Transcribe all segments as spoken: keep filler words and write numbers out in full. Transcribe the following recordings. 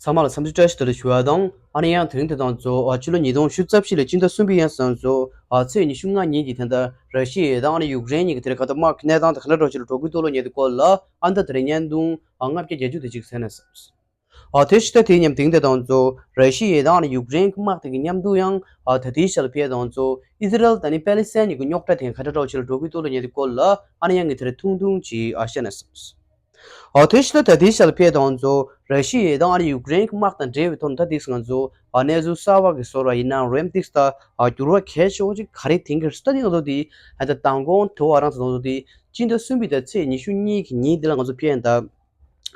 ཚང་མ་ལ་འཚམས་འདྲི་བཀྲ་ཤིས་བདེ་ལེགས་ཞུ་བ་དང་། ཨ་ནི་ཡང་དེ་རིང་དེ་དང་གཙོ་བོ་ཕྱི་ལོ་ཉིས་སྟོང་ཉི་ཤུ་རྩ་བཞི་ལོའི་སྤྱི་ཟླ་གསུམ་པའི་ཡང་སང་གཙོ་བོ་ཚེས་ཉི་ཤུ་ལྔ་ཉིན་གྱི་དེ་འདྲ་ར་ཤི་ཡའི་དང་ཨ་ནི་ཡུཀ་རེན་གཉིས་ཀྱི་དེ་རིང་ག་ད་དམག་གི་གནས་སྟངས་དེ་ག་འདྲ་འགྲོ་ཅི་ལ་འགྲོ་གི་འདུག་ལོ་ཉེ་དུ་སྐོར་ལ་ཨ་ནི་ད་དེ་རིང་བརྙན་ཐུང་ལྔ་བརྒྱ་བརྒྱད་ཅུ་དེ་གཅིག་གསན་ན་བསམས། ཨ་དེ་ཕྱི་ཟླ་དེའི་མཉམ་དེང་དེ་དང་གཙོ་བོ་ར་ཤི་ཡའི་དང་ཨ་ནི་ཡུཀ་རེན་གྱི་དམག་དེ་གི་མཉམ་དུ་ཡང་ཨ་ད་དེའི་ཤར་ལ་ཕེབས་དང་གཙོ་བོ་ཨི་ཟི་རལ་དང་ཨ་ནི་པེ་ལི་སི་ཐན་གཉིས་ཀྱི་རྙོག་དྲ་དེ་ག་འདྲ་འགྲོ་ཅི་ལ་འགྲོ་གི་འདུག་ལོ་ཉེ་དུ་སྐོར་ལ་ཨ་ནི་ཡང་ངས་དེ་རིང་ཐུང་ཐུང་ཅིག་ཨ་བཤད་ན་བསམས། ཨོ་དེ་ཕྱི་ཟླ་ད་ལྟའི་ཆར་ལ་ཕེབས་དང་གཙོ་བོ་ར་ཤི་ཡའི་དང་ཨ་ནི་ཡུཀ་རེན་གྱི་དམག་དང་འབྲེལ་བའི་ཐོག་ནས་ད་ཏིག་ང་ཚོ་ཨ་གནས་ཚུལ་གསར་བ་གི་བཟོ་འདྲ་ཡིན་ན་རེམ་ཏིག་ད་ཨ་འགྱུར་བ་གལ་ཆེ་བོ་ཅིག་ག་རེ་ཐེབས་ཀྱི་རེད་ད་ཏིག་ང་ཚོ་དེ་ཨ་ད་མདང་དགོང་དུ་བ་རང་ཚོ་ང་ཚོ་དེ་སྤྱི་ཟླ་གསུམ་པའི་ད་ཚེས་ཉི་ཤུ་གཉིས་ཀྱི་ཉིན་འདི་ལ་ང་ཚོ་ཕེབས་ཡིན་ད་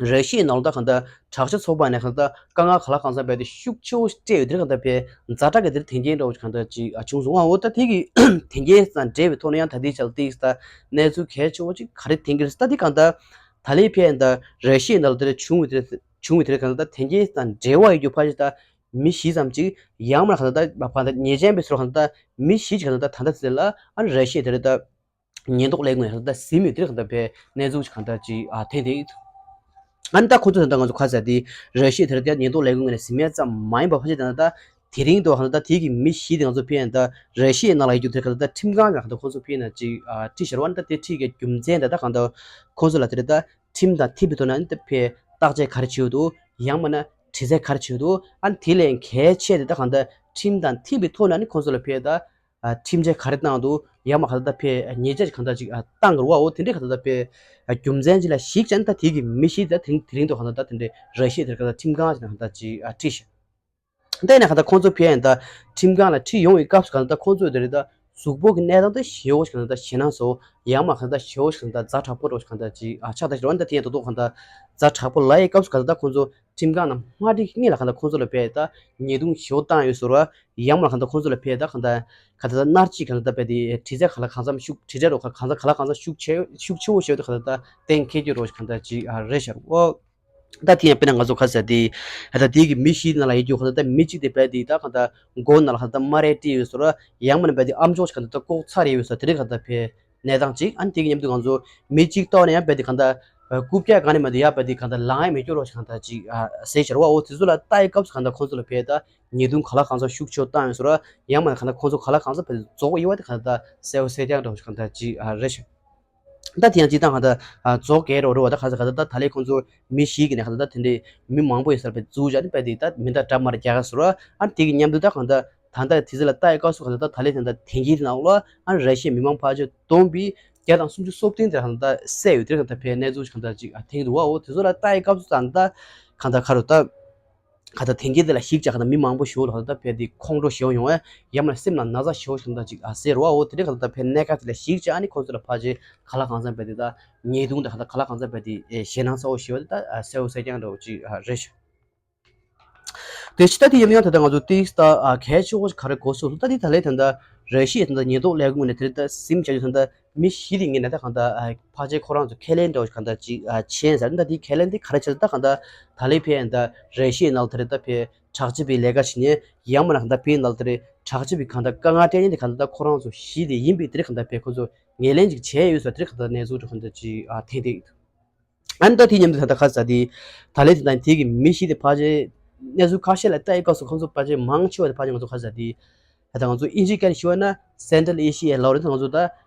ར་ཤི་ཡའི་ནང་ལ་ད་གང་ལྟར་དྲག་ཆས་ཚོགས་པ་ནས་གང་ལྟར་དཀའ་ངལ་ག་ལ་གང་འཚམ་བས་དེ་ཤུགས་ཆེ་བོ་སྤྲད་ཡོད་དེ་གང་ལྟར་བས་ཛ་དྲག་གི་དེར་དེ་འགན་འདྲ་བོ་ཅིག་གང་ལྟར་ཅིག་ཨ་བྱུང་སོང་ཨ་འོ་ད་དེ་གི་དེ་འགན་ཙང་འབྲེལ་བའི་ཐོག་ནས་ཡང་ད་ཏིག་ཆར་ལ་ཏིག་ད་གནས་ཚུལ་གལ་ཆེ་བོ་ཅིག་ག་རེ་ཐེབས་ཀྱི་རེད་ད་ཏིག་གང་ལྟར། ད་ལན་ཕེབས་ཡིན་ད་ར་ཤི་ཡའི་ནང་ལ་དེ་འདྲ་བྱུང་བའི་དེ་འདྲ་བྱུང་བའི་དེ་འདྲ་གང་ལྟར་དེ་འདྲའི་དང་འབྲེལ་བ་ཡོད་རྒྱུ་ཕལ་ཆེར་ད་མི་བཞི་ཙམ་ཅིག་ཡང་མིན་ན་གང་ལྟར་ད་གང་ལྟར་ཉེས་ཅན་པའི་ཚོར་གང་ལྟར་མི་བཞི་ཅིག་གང་ལྟར་ད་ད་ལྟ་ཚེ་ལ་ཨ་ནི་ར་ཤི་ཡའི་དེ་འདྲ་ད་ཉེན་རྟོག་ལས་ཁུངས་ནས་གང་ལྟར་ཟིན་ཡོད་དེ་འདྲ་གང་ལྟར་བས་གནས་ཚུལ་ཅིག་གང་ལྟར་ཅིག་ཨ་ཐེངས་དེ་ཨ་ནི་ད་ཁོ་ཚོ་ད་ལྟ་ང་ཚོ་ཁ་ཟས་དེ་ར་ཤི་ཡའི་དེ་འདྲ་ད་ཉེན་རྟོག་ལས་ཁུངས་ནས་ཟིན་མེད་ཙམ་མ་ཡིན་པ་ཕལ་ཆེར་ད་ལྟ་དེ་རིང་དུ་ཧང་ད་དེ་གི་མི་བཞི་དེ་ང་ཚོ་ཕེབས་ཡིན་ད་ར་ཤི་ཡའི་ནང་ལ་ཡོད་རྒྱུ་དེ་ག་ད་ཁྲིམས་ཁང་ནང་ཧང་ད་ཁོང་ཚོ་ཕེབས་ན་ཅིག་ཨ་ཁྲིད་ཤར་བ་ནི་ད་དེ་ཁྲིད་ཀྱི་རྒྱུ་མཚན་ད་ད་ཧང་ད་ཁོང་ཚོ་ལ་དེ་རེད་ད་ཁྲིམས་དང་མཐུན་པའི་ཐོག་ནས་ནི་ད་ཕེ་བརྟག་དཔྱད་ག་རེ་བྱེད་འདུག་ཡང་མིན་ན་དྲི་རྩད་ག་རེ་བྱེད་འདུག་ཨ་ནི་དེ་ལས་གལ་ཆེ་དེ་ད་ཧང་ད་ཁྲིམས་དང་མཐུན་པའི་ཐོག་ནས་ནི་ཁོང་ཚོ་ལ་ཕེ་ད་ཁྲིམས་ཆད་ག་རེ་བཏང་འདུག་ཡང་མིན་ན་ད་ཕེ་ཉེས་ཆད་གང་ད་ཅིག་བཏང་དགོས་རེད་བ་འོ་དེ་འདྲའི་གང་ད་ཕེ་རྒྱུ་མཚན་ཅིག་ལ་གཞིགས་བྱས་ནི་ད་དེ་གི་མི་བཞི་ད་དེ་རིང་དེ་རིང་དུ་ཧང་ད་ད་དེ་འདྲའི་ར་ཤི་ཡའི་དེ་ག་ད་ཁྲིམས་ཁང་ཅིག་ནང་ཧང་ད་ཅིག་ཁྲིད་ཤག་དེ་ནས་གང་ལྟར་ཁོང་ཚོ་ཕེབས་ཡིན་ད་ཁྲིམས་ཁང་ལ་ཁྲིད་ཡོང་བའི་སྐབས་སུ་གང་ལྟར་ཁོང་ཚོས་དེ་རེད་ད་གཟུགས་པོ་གི་གནས་སྟངས་དེ་ཞེ་བོ་ཞིག་གང་ལྟར་ཞེད་སྣང་ཚ་བོ་ཡང་མིན་ན་གང་ལྟར་ཞེ་བོ་ཞིག་གང་ལྟར་ཛ་དྲག་པོ་འདྲ་བོ་ཞིག་གང་ལྟར་ཅིག་ཨ་ཆགས་ད་ཞེ་བོ་འདི་དེ་ཡང་རྡོག་རྡོག་གང་ལྟར་ཛ་དྲག་པོ་ལབ་ཡའི་སྐབས་སུ་གང་ལྟར་ཁོང་ཚོ་ཁྲིམས་ཁང་ནང་མ་ཁྲིད་སྔོན་ལ་གང་ལྟར་ཁོང་ཚོ་ལ་ཕེབས་ད་ཉེས་རྡུང་ཞེ་བོ་བཏང་ཡོད་ཟེར་བ་ཡང་མིན་ན་གང་ལྟར་ཁོང་ཚོ་ལ་ཕེབས་ད་གང་ལྟར་གང་ལྟར་མནར་གཅོད་གང་ལྟར་ཕེབས་ཏེ་དྲི་རྩད་གང་ལ་གང་འཚམ་ཤུགས་དྲི་རྩད་རོ་གང་ལ་གང་འཚམ་གང་ལ་གང་འཚམ་ཤུགས་ཆེ་ཤུགས་ཆེ་བོ་ཞེ་བོ་དེ་གང་ལྟར་གཏན་འཁེལ་རྒྱུ་རོ་ཞིག་གང་ལྟར་ཅིག་ཨ་རེད་ཤག་འོ། ད་དེ་ཡང་དཔེར་ན་ང་ཚོ་ཁ་ཟེར་དེ་ད་དེ་གི་མི་བཞི་ནང་ལ་ཡོད་རྒྱུ་ཁ་ད་མི་གཅིག་དེ་བས་དེ་ད་གང་ལྟར་མགོ་ནང་ལ་གང་ལྟར་སྨ་ར་དཀྲིས་ཡོད་ཟེར་ར་ཡང་མིན་ན་བས་དེ་ཨམ་ཅོག་ཅིག་གང་ལྟར་ལྐོག་ཚར་ཡོད་ཟེར་དེ་རིགས་གང་ལྟར་བས་གནས་སྟངས་གཅིག་ཨ་ནི་དེ་གི་མཉམ་དུ་ང་ཚོ་མི་གཅིག་ཐོག་ནས་ཡང་བས་དེ་གང་ལྟར་རྐུབ་བཀྱག་གང་ནས་མ་དེ་ཡག་བས་དེ་གང་ལྟར་ལངས་ཡ་མེད་རྒྱུ་རོ་ཞིག་གང་ལྟར་ཅིག་ཟེར་ཤར་བ་འོ་དེ་ཚོ་ལ་ལྟ་ཡི་སྐབས་སུ་གང་ལྟར་ཁོང་ཚོ་ལ་བས་ད་ཉེས་རྡུང་ག་ལ་གང་འཚམ་ཤུགས་ཆེ་བཏང་ཡོད་ཟེར་ར་ཡང་མིན་ན་གང་ལྟར་ཁོང་ཚོ་ག་ལ་གང་འཚམ་བས་རྫོགས་ཡོད་བ་དེ་གང་ལྟར་གསལ་བོ་གསལ་རྐྱང་འདྲ་བོ་ཞིག་གང་ལྟར་ཅིག་རེད་ཤག་ད་དེ་ཡང་སྤྱིར་བཏང་གང་ལྟར་རྫོགས་གས་རོ་རོ་བ་ད་ག་ས་ག་ད་ད་ད་ལས་ཁོང་ཚོ་མི་ཞིག་གི་ནས་ག་ད་ད་དེ་འདྲའི་མི་མང་པོ་ཡོད་སར་བས་འཛུགས་བྱ་ནི་བས་དེ་ད་མི་འདྲ་འདྲ་མར་རྒྱག་ག་ཟེར་བ་ཨ་དེ་གི་མཉམ་དུ་ད་གང་ལྟར་ད་ལྟ་དེ་ཚོ་ལ་ལྟ་ཡི་སྐབས་སུ་ག་ད་ད་ད་ལས་ད་ད་དེང་གི་ནང་ལ་ཨ་ར་ཤི་ཡའི་མི་མང་ཕལ་ཆེར་བསྡོམས་པའི་བརྒྱ་དང་སུམ་ཅུ་སོ་བདུན་དེ་གང་ལྟར་བསད་ཡོད་དེ་གང་ལྟར་བས་གནས་ཚུལ་གང་ལྟར་ཅིག་ཨ་ཐེངས་འདུག་བ་འོ་དེ་ཚོ་ལ་ལྟ་ཡི་སྐབས་སུ་ད་ད་གང་ལྟར་ཁ་རུ་ད། ག་ད་དེང་གི་དེ་ལ་གཞིགས་བྱ་ག་ད་མི་མང་པོ་ཞིག་ལ་ག་ད་བས་དེ་ཁོང་ཁྲོ་ཞེ་བོ་ཡོང་བས་ཡ་མ་ལ་སེམས་ལ་ན་ཚ་ཞེ་བོ་ཞིག་ད་ཅིག་ཨ་ཟེར་བ་འོ་དེ་འདྲ་ག་ད་བས་གནས་ཀ་དེ་ལ་གཞིགས་བྱ་ཨ་ནི་ཁོང་ཚོ་ལ་ཕལ་ཆེར་ག་ལ་གང་འཚམ་བས་དེ་ད་ཉེས་རྡུང་ད་ག་ད་ག་ལ་གང་འཚམ་བས་དེ་ཨེ་ཞེད་སྣང་ཚ་བོ་ཞེ་བོ་དེ་ད་ཨ་གསལ་བོ་གསལ་རྐྱང་འདྲ་བོ་ཅིག་ཨ་རེད་ཤག་དེ་ཕྱི་ད་དེ་ཡིན་ཡང་ད་ལྟ་ང་ཚོ་ཏིག་ད་ཨ་གལ་ཆེ་བོ་ཞིག་ག་རེ་གོ་སོང་ད་དེ་ད་ལས་ད་ལྟ་ར་ཤི་ཡའི་ད་ལྟ་ཉེན་རྟོག་ལས་ཁུངས་ནས་དེ་ད་སིམ་བྱ་རྒྱུ་ད་ལྟ། མི་བཞི་དེ་ངེས་ནས་ད་གང་ལྟར་ཕལ་ཆེར་ཁོ་རང་ཚོ་ཁས་ལེན་འདྲ་བོ་གང་ལྟར་ཅིག་བྱས་ཟེར་ད་དེ་ཁས་ལེན་དེ་ག་རེ་བྱས་ད་གང་ལྟར་ད་ལས་ཕན་ད་རེ་ཤི་ནང་དེ་རེད་ད་ཕེ་དྲག་སྤྱོད་པའི་ལས་ཀ་བྱེད་ཉན་ཡང་མིན་ན་གང་ལྟར་ཕེ་ནང་དེ་རེད་དྲག་སྤྱོད་པའི་གང་ལྟར་དཀའ་ངལ་སྤྲད་ཉན་དེ་གང་ལྟར་ད་ཁོ་རང་ཚོ་བཞི་དེ་ཡིན་པའི་དེ་རེད་གང་ལྟར་ཕེ་ཁོ་ཚོ་ངོས་ལེན་ཅིག་བྱས་ཡོད་ཟེར་དེ་རེད་གང་ལྟར་གནས་ཚུལ་དེ་གང་ལྟར་ཅིག་ཐེངས་དེ། ཨ་ནི་ད་དེ་མཉམ་དུ་ད་ལྟ་ཁ་ཟ་དེ་ད་ལས་དེ་དང་དེ་གི་མི་བཞི་དེ་ཕལ་ཆེར་གནས་ཚུལ་ཁ་ཤས་ལ་ལྟ་ཡི་སྐབས་སུ་ཁོང་ཚོ་ཕལ་ཆེར་མང་ཆེ་བ་དེ་ཕལ་ཆེར་ང་ཚོ་ཁ་ཟ་དེ་ད་ལྟ་ང་ཚོ་ཨིན་ཇི་སྐད་ནས་ཞུ་བ་ན་Central Asia ལབ་རེད། ད་ང་ཚོ་ད་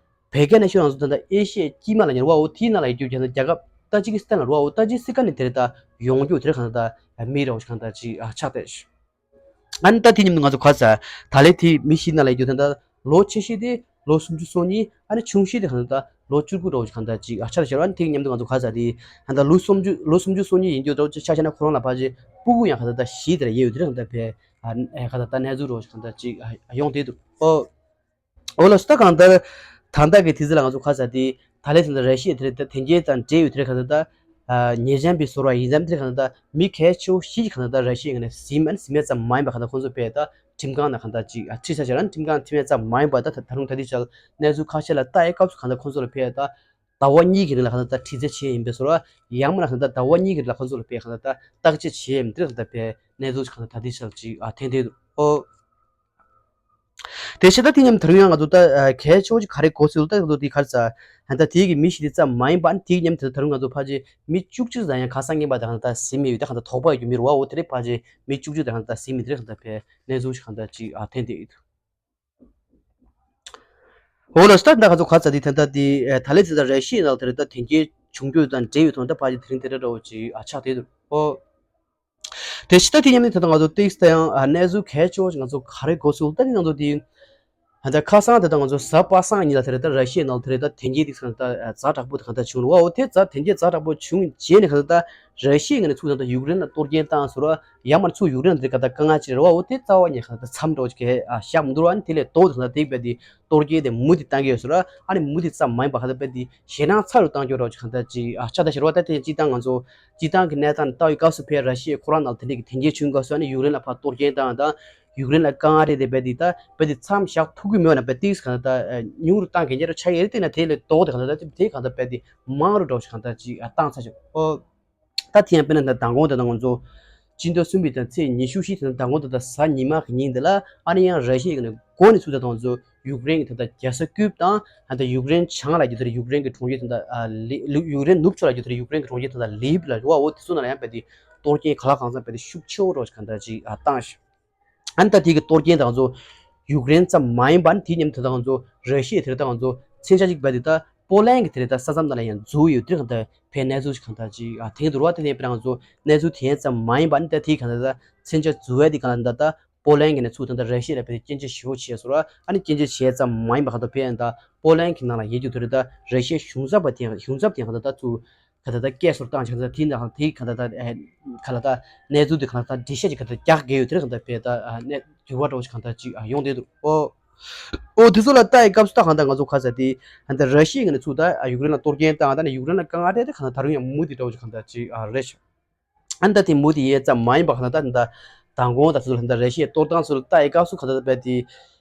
བོད་སྐད་ནས་ཞུ་ན་ང་ཚོ་ད་ལྟ་ཨེ་ཤི་ཡའི་དཀྱིལ་མ་ལ་ཉེ་བ་འོ་དེའི་ནང་ལ་ཡོད་རྒྱུ་རྒྱ་ནག་རྒྱལ་ཁབ་ཏ་ཇི་ཀི་སི་ཐན་ལ་རུ་བ་འོ་ཏ་ཇི་སི་ཀན་ནས་དེར་ད་ཡོང་རྒྱུ་དེར་གང་ད་མི་རེ་བ་ཞིག་གང་ད་ཅིག་ཆགས་བསྡད། ཨ་ནི་ད་དེ་མཉམ་དུ་ང་ཚོ་ག་ས་ད་ལས་དེ་མི་ཤི་ན་ལས་རྒྱུ་ད་ལྟ་ལོ་ཆེ་ཤོས་དེ་ལོ་སུམ་ཅུ་སོ་གཉིས། ཨ་ནི་ཆུང་ཤོས་དེ་གང་ད་ལོ་བཅུ་དགུ་རོ་གང་ད་ཅིག་ཨ་ཆ་ལ་ཤར་བ་ནི་དེ་མཉམ་དུ་ང་ཚོ་ག་ས་དེ་ད་ལྟ་ལོ་སུམ་ཅུ་ལོ་སུམ་ཅུ་སོ་གཉིས་ཡིན་རྒྱུ་རོ་ཆ་ཤ་ན་ཁོ་རང་ལ་ཕ་ཅི་སྤུ་གུ་ཡང་ག་ད་ད་ཤི་དེ་ར་ཡེ་ཡོད་དེ་གང་ད་བས་ཨ་ག་ད་ད་གནས་ཚུལ་རོ་གང་ད་ཅིག་ཡོང་དེ་འདུག་ཨོ། འོ་ལགས་སོ། ད་གང་ལྟར་ད་ལྟ་གི་དུས་ཚོད་ལ་ང་ཚོ་ཁ་ས་དེ་ད་ལས་ད་ལྟ་ར་ཤི་ཡ་དེ་རེད། ད་དེ་འགྱེད་དང་འབྲེལ་ཡོད་དེ་རེད། གང་ལྟར་ད་ཉེས་ཅན་པའི་ཟུར་བ་ཡིན་ཙམ་དེ་རེད། གང་ལྟར་ད་མི་གལ་ཆེ་བོ་བཞི་ཅིག་གང་ལྟར་ད་ར་ཤི་ཡ་ངོས་ནས་ཟིན་མ་ཟིན་མེད་ཙམ་མ་ཡིན་པ་གང་ལྟར་ཁོང་ཚོ་ཕེ་ད་ཁྲིམས་ཁང་ནང་གང་ལྟར་ཅིག་ཁྲིད་ས་བྱས་ན་ཁྲིམས་ཁང་ཁྲིད་མེད་ཙམ་མ་ཡིན་པ་ད་ད་རུང་ད་ལྟའི་ཆར་གནས་ཚུལ་ཁ་ཤས་ལ་ལྟ་ཡའི་སྐབས་སུ་གང་ལྟར་ཁོང་ཚོ་ལ་ཕེ་ད་ཟླ་བ་གཉིས་ཀྱི་རིང་ལ་གང་ལྟར་ད་ཁྲིད་ཚད་བྱས་ཡིན་པའི་ཟུར་བ་ཡང་མིན་ན་གང་ལྟར་ཟླ་བ་གཉིས་ཀྱི་རིང་ལ་ཁོང་ཚོ་ལ་ཕེ་གང་ལྟར་ད་བརྟག་དཔྱད་བྱས་ཡིན་དེ་གང་ལྟར་ཕེ་གནས་ཚུལ་གང་ལྟར་ད་ལྟའི་ཆར་ཅིག་ཐོན་བསྡད་འདུག་ཨོ། དེ་བྱས་ད་དེ་མཉམ་ད་རུང་ཡང་ང་ཚོ་ད་ཨ་གལ་ཆེ་བོ་ཅིག་ག་རེ་གོ་སྲོལ་ད་ང་ཚོ་དེ་ག་རེ་ཟ། ད་དེ་གི་མི་ཞིག་དེ་ཙམ་མ་ཡིན་པ་ཨ་ནི་དེ་མཉམ་དེ་ད་རུང་ང་ཚོ་ཕལ་ཆེར་མི་བཅུ་གཅིག་ཙམ་ཡང་ཁ་སང་ཉིན་པ་དེ་གང་ལྟར་ཟིན་མེད་ཡོད་ད་གང་ལྟར་དོགས་པ་ཡོད་ཀྱི་མི་རུ་བ་འོ་དེ་རེད་ཕལ་ཆེར་མི་བཅུ་གཅིག་དེ་གང་ལྟར་ཟིན་མེད་དེ་རེད་གང་ལྟར་ཕལ་གནས་ཚུལ་ཞིག་གང་ལྟར་ཅིག་ཨ་ཐོན་བསྡད་ཡོད། འོ་ལགས་སོ། ད་ད་ང་ཚོ་ག་རེ་ཟ་དེ་ད་ལྟ་དེ་ད་ལས་དེ་ད་ར་ཤི་ཡའི་ནང་དེ་རེད་ད་དེ་འགྱེལ་བྱུང་རྒྱུ་དང་འབྲེལ་ཡོད་ཐོག་ད་ཕལ་ཆེར་དེ་རིང་དེ་འདྲ་འདྲ་བོ་ཅིག་ཨ་ཆགས་བསྡད་འདུག་ཨོ། དེ་ཕྱི་ད་དེ་མཉམ་ནས་ད་ལྟ་ང་ཚོ་ཏིག་ཙམ་ཡང་ཨ་གནས་ཚུལ་གལ་ཆེ་བོ་ཞིག་ང་ཚོ་ག་རེ་གོ་སོང་ད་ནི་ང་ཚོ་དེ་ད་ལྟ་ཁ་སང་དེ་ད་ང་ཚོ་གཟའ་པ་སངས་ཉིན་ལ་དེ་རེད་ད་ར་ཤི་ཡའི་ནང་དེ་རེད་ད་དེ་འགྱེལ་ཏིག་ཙམ་ད་ཛ་དྲག་པོ་དེ་གང་ལྟར་བྱུང་རེད་བ། འོ་དེ་ཛ་དེ་འགྱེལ་ཛ་དྲག་པོ་བྱུང་རྗེས་ནས་གང་ལྟར་ད་ར་ཤི་ཡའི་ངོས་ནས་ཚུར་ད་ལྟ་ཡུཀ་རེན་ལ་གཏོར་སྐྱོན་བཏང་ཟེར་བ། ཡང་མ་ཚུར་ཡུཀ་རེན་དེ་ག་ད་དཀའ་ངལ་ཅིག་རེད་བ། འོ་དེ་རྩ་བ་ཉིད་ག་ད་མཚམས་འགྲོ་ཅིག་གི་ཨ་བཞག་མི་འདུག་ར། ཨ་ནི་དེ་ལས་ལྡོག་དེ་ག་ད་དེ་བས་དེ་གཏོར་སྐྱོན་དེ་མུ་མཐུད་བཏང་གི་ཡོད་ཟེར་ར། ཨ་ནི་མུ་མཐུད་ཙམ་མ་ཡིན་པ་ག་ད་བས་དེ་ཞེད་སྣང་ཚ་རུ་བཏང་སྐྱོ་རོགས་ཅིག་ག་ད་ཅིག་ཨ་ཆགས་ད་ཤེར་བ། ད་དེ་སྤྱི་བཏང་ང་ཚོ་སྤྱི་བཏང་གི་གནས་སྟངས་ལྟ་བའི་སྐབས་སུ་ཕེ་ར་ཤི་ཡའི་ཁོ་རང་ནང་དེ་འདྲས་ཀྱི་དེ་འགྱེལ་བྱུང་སྐབས་སུ་ཨ་ནི་ཡུཀ་རེན་ལ་ཕར་གཏོར་སྐྱོན་བཏང་དང་ཡུཀ་རེན་ལ་དཀའ་ངལ་རེད་དེ་བས་དེ་ད་བས་དེ་མཚམས་བཞག་ཐུབ་ཀྱི་མེད་པ་ན་བས་དེ་ག་ད་ཉུང་རུ་བཏང་གི་འགྱེལ་རོགས་ཆགས་ཡོད་རེད། དེ་ན་དེ་ལས་ལྡོག་དེ་ག་ད་ད་དེ་ག་ད་བས་དེ་མང་རུ་འགྲོ་ཅིག་ག་ད་ཅིག་ཨ་བཏང་ཚ་ཅིག་ཨོ། ད་དེ་ཡང་དཔེར་ན་ད་མདང་དགོང་དེ་ད་ང་ཚོ་སྤྱི་ཟླ་གསུམ་པའི་ད་ཚེས་ཉི་ཤུ་བཞི་དེ་ད་མདང་དགོང་དེ་ད་གཟའ་ཉི་མ་གི་ཉིན་དེ་ལ་ཨ་ནི་ཡང་ར་ཤི་ཡའི་ནས་འགོ་ནས་ཚུར་ད་ང་ཚོ་ཡུཀ་རེན་གྱི་ད་ད་རྒྱལ་ས་ཀིབ་དང་ད་ཡུཀ་རེན་བྱང་ལ་རྒྱུ་དེ་ཡུཀ་རེན་གྱི་གྲོང་ཁྱེར་ད་ད་ལི་ལི་ཡུཀ་རེན་ནུབ་ཕྱོགས་ལ་རྒྱུ་དེ་ཡུཀ་རེན་གྱི་གྲོང་ཁྱེར་ད་ད་ལིབ་ལ་རུ་བ་འོ་དེ་ཚོ་ནང་ལ་ཡང་བས་དེ་གཏོར་སྐྱོན་ག་ལ་གང་འཚམ་བས་དེ་ཤུགས་ཆེ་བོ་རོགས་ཅིག་ག་ད་ཅིག་ཨ་བཏང་ཤག་ཨ་ནི་ད་དེ་གི་གཏོར་སྐྱོན་དང་ང་ཚོ་ཡུཀ་རེན་ཙམ་མ་ཡིན་པ་ནི་དེའི་མཉམ་དུ་ད་ང་ཚོ་ར་ཤི་ཡ་དེ་རེད་ད་ང་ཚོ་མཚོན་ཆ་གཅིག་བས་དེ་ད་པོ་ལན་གི་དེ་རེད་ད་ས་མཚམས་ནང་ལ་ཡང་འཛུལ་ཡོད་དེ་གང་ལྟར་ཕའི་གནས་ཚུལ་ཞིག་གང་ལྟར་ཅིག་ཨ་ཐེངས་དུ་རུ་བ་དེ་ནས་པར་ང་ཚོ་གནས་ཚུལ་དེ་ཙམ་མ་ཡིན་པ་ནི་ད་དེའི་གང་ལྟར་ད་མཚོན་ཆ་འཛུལ་བས་དེ་གང་ལྟར་ད་པོ་ལན་གི་ནས་ཚུར་ད་ལྟ་ར་ཤི་ཡ་ལ་ཕའི་སྐྱོན་བརྗོད་ཞེ་པོ་བྱས་སོང་ར། ཨ་ནི་སྐྱོན་བརྗོད་བྱས་ཙམ་མ་ཡིན་པ་གང་ལྟར་ཕའི་ད་པོ་ལན་གི་ནང་ལ་ཡོད་རྒྱུ་དེ་རེད་ད་ར་ཤི་ཡའི་གཞུང་ཚབ་པ་དེ་གཞུང་ཚབ་དེ་གང་ལྟར་ད་ཚུར་ག་ད་ད་སྐད་སོར་བཏང་ཆགས་ཚར་དེ་ནང་དེ་ག་ད་ད་ཨེ་ག་ལ་ད་གནས་ཚུལ་དེ་ག་ལ་ད་འགྲེལ་བཤད་ཅིག་ག་ད་རྒྱག་དགོས་ཡོད་དེ་རེད་ག་ད་བས་ད་ཨ་གནས་འགྱུར་བ་འགྲོ་ཞིག་ག་ད་ཅིག་ཨ་ཡོང་བསྡད་འདུག་ཨོ། ཨོ་དེ་ཚོ་ལ་ལྟ་ཡི་སྐབས་སུ་ད་གང་ལྟར་ང་ཚོ་ག་ས་དེ་ད་ར་ཤི་ཡ་གི་ནས་ཚུར་ད་ཡུཀ་རེན་ལ་གཏོར་སྐྱོན་བཏང་ད་ནས་ཡུཀ་རེན་ལ་དཀའ་ངལ་འཕྲད་དེ་གང་ལྟར་ད་རུང་ཡང་མུ་མཐུད་འགྲོ་ཞིག་ག་ད་ཅིག་ཨ་རེད་ཤག་ཨ་ནི་ད་དེ་མུ་མཐུད་ཡས་ཙམ་མ་ཡིན་པ་ག་ད་ད་ད་མདང་དགོང་ད་ཚོ་ལ་ད་ར་ཤི་ཡའི་གཏོར་སྟངས་ཚོ་ལ་ལྟ་ཡི་སྐབས་སུ་ག་ད་ད་བས་དེ།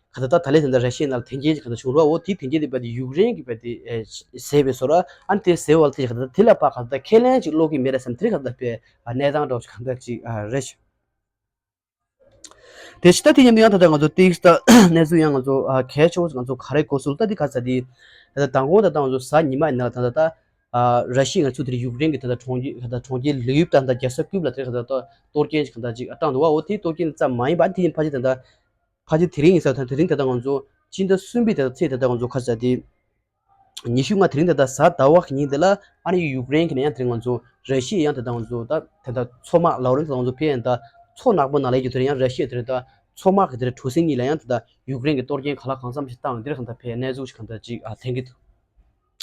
ག་ད་ད་ད་ལས་དེ་འདྲ་ར་ཤི་ཡའི་ནང་ལ་དེ་འགྱེལ་གྱི་ག་ད་བྱུང་རོགས་འོ་དེ་དེ་འགྱེལ་དེ་བས་དེ་ཡུཀ་རེན་གྱི་བས་དེ་ཨེ་བཟས་པའི་བཟོ་ར། ཨ་ནི་དེ་བཟས་བ་དེ་ག་ད་དེ་ལ་ཕ་ག་ད་ཁས་ལེན་ཅིག་ཀློག་གི་མེད་ར་བསམ་དེ་ག་ད་བས་གནས་སྟངས་འགྲོ་ག་ད་ཅིག་ཨ་རེད་ཤག་དེ་ཕྱི་ད་དེ་མཉམ་དུ་ཡང་ད་ལྟ་ང་ཚོ་ཏིག་ད་གནས་ཚུལ་ཡང་ང་ཚོ་ཨ་གལ་ཆེ་བོ་ང་ཚོ་ག་རེ་གོ་སོང་ད་དེ་ག་ས་དེ་ད་ལྟ་མདང་དགོང་ད་ལྟ་ང་ཚོ་གཟའ་ཉི་མ་ཡིན་ན་ད་ལྟ་ད་ཨ་ར་ཤི་ཡ་ང་ཚོ་དེ་ཡུཀ་རེན་གྱི་ད་ལྟ་གྲོང་ཁྱེར་ད་ལྟ་གྲོང་ཁྱེར་ལིབ་དང་ད་རྒྱལ་ས་ཀིབ་ལ་དེ་ག་ད་ད་གཏོར་སྐྱོན་ཅིག་ག་ད་ཅིག་ཨ་བཏང་འདུག་བ། འོ་དེ་གཏོར་སྐྱོན་ཙམ་མ་ཡིན་པ་དེ་ཡིན་ཕ་ཆེ་ད་ལྟ། ཕལ་ཆེར་དེ་རིང་ཡིན་ས་དང་དེ་རིང་ད་ལྟ་ང་ཚོ་སྤྱི་ཟླ་གསུམ་པའི་ད་ལྟ་ཚེས་ད་ལྟ་ང་ཚོ་ག་ཟེར་དེ་ཉི་ཤུ་ལྔ་དེ་རིང་ད་ལྟ་གཟའ་ཟླ་བ་གི་ཉིན་དེ་ལ་ཨ་ནི་ཡུཀ་རེན་གྱི་ནས་ཡང་དེ་རིང་ང་ཚོ་ར་ཤི་ཡ་ཡང་ད་ལྟ་ང་ཚོ་ད་ད་ལྟ་མཚོ་དམག་ལའོ་རེན་ད་ལྟ་ང་ཚོ་ཕེ་ཡང་ད་མཚོ་ནག་པོ་ནང་ལ་ཡོད་རྒྱུ་དེ་རིང་ཡང་ར་ཤི་ཡ་དེ་རིང་ད་མཚོ་དམག་གི་དེ་རིང་གྲུ་གཟིངས་གཉིས་ལ་ཡང་ད་ལྟ་ཡུཀ་རེན་གྱི་གཏོར་སྐྱོན་ག་ལ་གང་འཚམ་ཞིག་བཏང་དེ་རིང་གང་ལྟར་ཕེ་གནས་ཚུལ་ཞིག་གང་ལྟར་ཅིག་ཨ་ཐོན་གྱི་འདུག་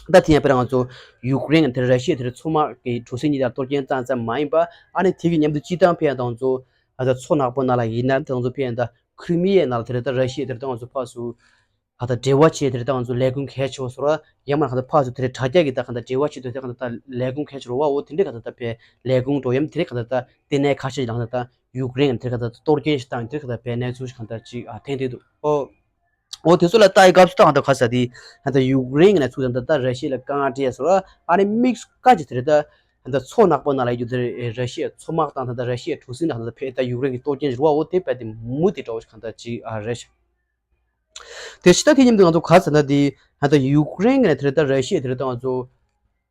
ད་དེ་ཡང་དཔེར་ང་ཚོ་ཡུཀ་རེན་གྱི་དེ་ར་ཤི་ཡ་དེ་རིང་མཚོ་དམག་གི་གྲུ་གཟིངས་གཉིས་ལ་གཏོར་སྐྱོན་བཏང་ཙམ་མ་ཡིན་པ་ཨ་ནི་དེ་གི་མཉམ་དུ་སྤྱི་བཏང་ཕེ་ཡང་ད་ང་ཚོ་ཨ་ད་མཚོ་ནག་པོ་ནང་ལ་ཡིན་ན་ད་ང་ཚོ་ཕེ་ཡང་ད། ཁྲི་མི་ཡའི་ནང་ལ་དེ་རེད་ད་ར་ཤི་ཡ་དེ་རེད་ད་ང་ཚོ་ཕག་སུ་ཧ་ད་འབྲེལ་བ་བྱས་དེ་རེད་ད་ང་ཚོ་ལས་ཁུངས་གལ་ཆེ་བོ་བཟོ་ར་ཡང་མ་ཧ་ད་ཕག་སུ་དེ་རེད་དྲ་རྒྱ་གི་ད་ག་ད་འབྲེལ་བ་བྱེད་དུས་དེ་ག་ད་ད་ལས་ཁུངས་གལ་ཆེ་རུ་བ་འོ་དེ་འདྲས་ག་ད་ད་པའི་ལས་ཁུངས་འགྲོ་ཡམ་དེ་རེད་ག་ད་ད་ལྟེ་གནས་ཁ་ཤས་ལ་ག་ད་ད་ཡུཀ་རེན་དེ་རེད་ག་ད་ད་གཏོར་སྐྱོན་ཞིག་བཏང་དེ་རེད་ག་ད་པའི་གནས་ཚུལ་ཞིག་ག་ད་ཅིག་ཨ་ཐེངས་དེ་འདུག་ཨོ། འོ་དེ་ཚོ་ལ་ལྟ་ཡི་སྐབས་སུ་ད་ག་ད་ག་ས་དེ་ཧ་ད་ཡུཀ་རེན་གི་གནས་ཚུལ་དང་ད་ད་ར་ཤི་ཡ་ལ་དཀའ་ངལ་འཕྲད་ཡ་བཟོ་ར་ཨ་ནི་དམིགས་སུ་བཀའ་ཅིག་དེ་རེད་ད། ད་མཚོ་ནག་པོ་ནང་ལ་ཡོད་དེ་ར་ཤི་ཡའི་མཚོ་དམག་དང་ད་ལྟ་ར་ཤི་ཡའི་གྲུ་གཟིངས་ནང་ད་ལྟ་ཕེ་ད་ཡུཀ་རེན་གྱི་གཏོར་སྐྱོན་རུ་བ་འོ་དེ་བས་དེ་མུ་དེ་འདྲ་བོ་ཞིག་གང་ལྟར་ཅིག་ཨ་རེད་ཤག་དེ་ཕྱི་ད་དེ་མཉམ་དུ་ང་ཚོ་ག་ཟེར་ན་དེ་ད་ལྟ་ཡུཀ་རེན་གྱི་ནས་དེ་རེད་ད་ར་ཤི་ཡ་དེ་རེད་ད་ང་ཚོ་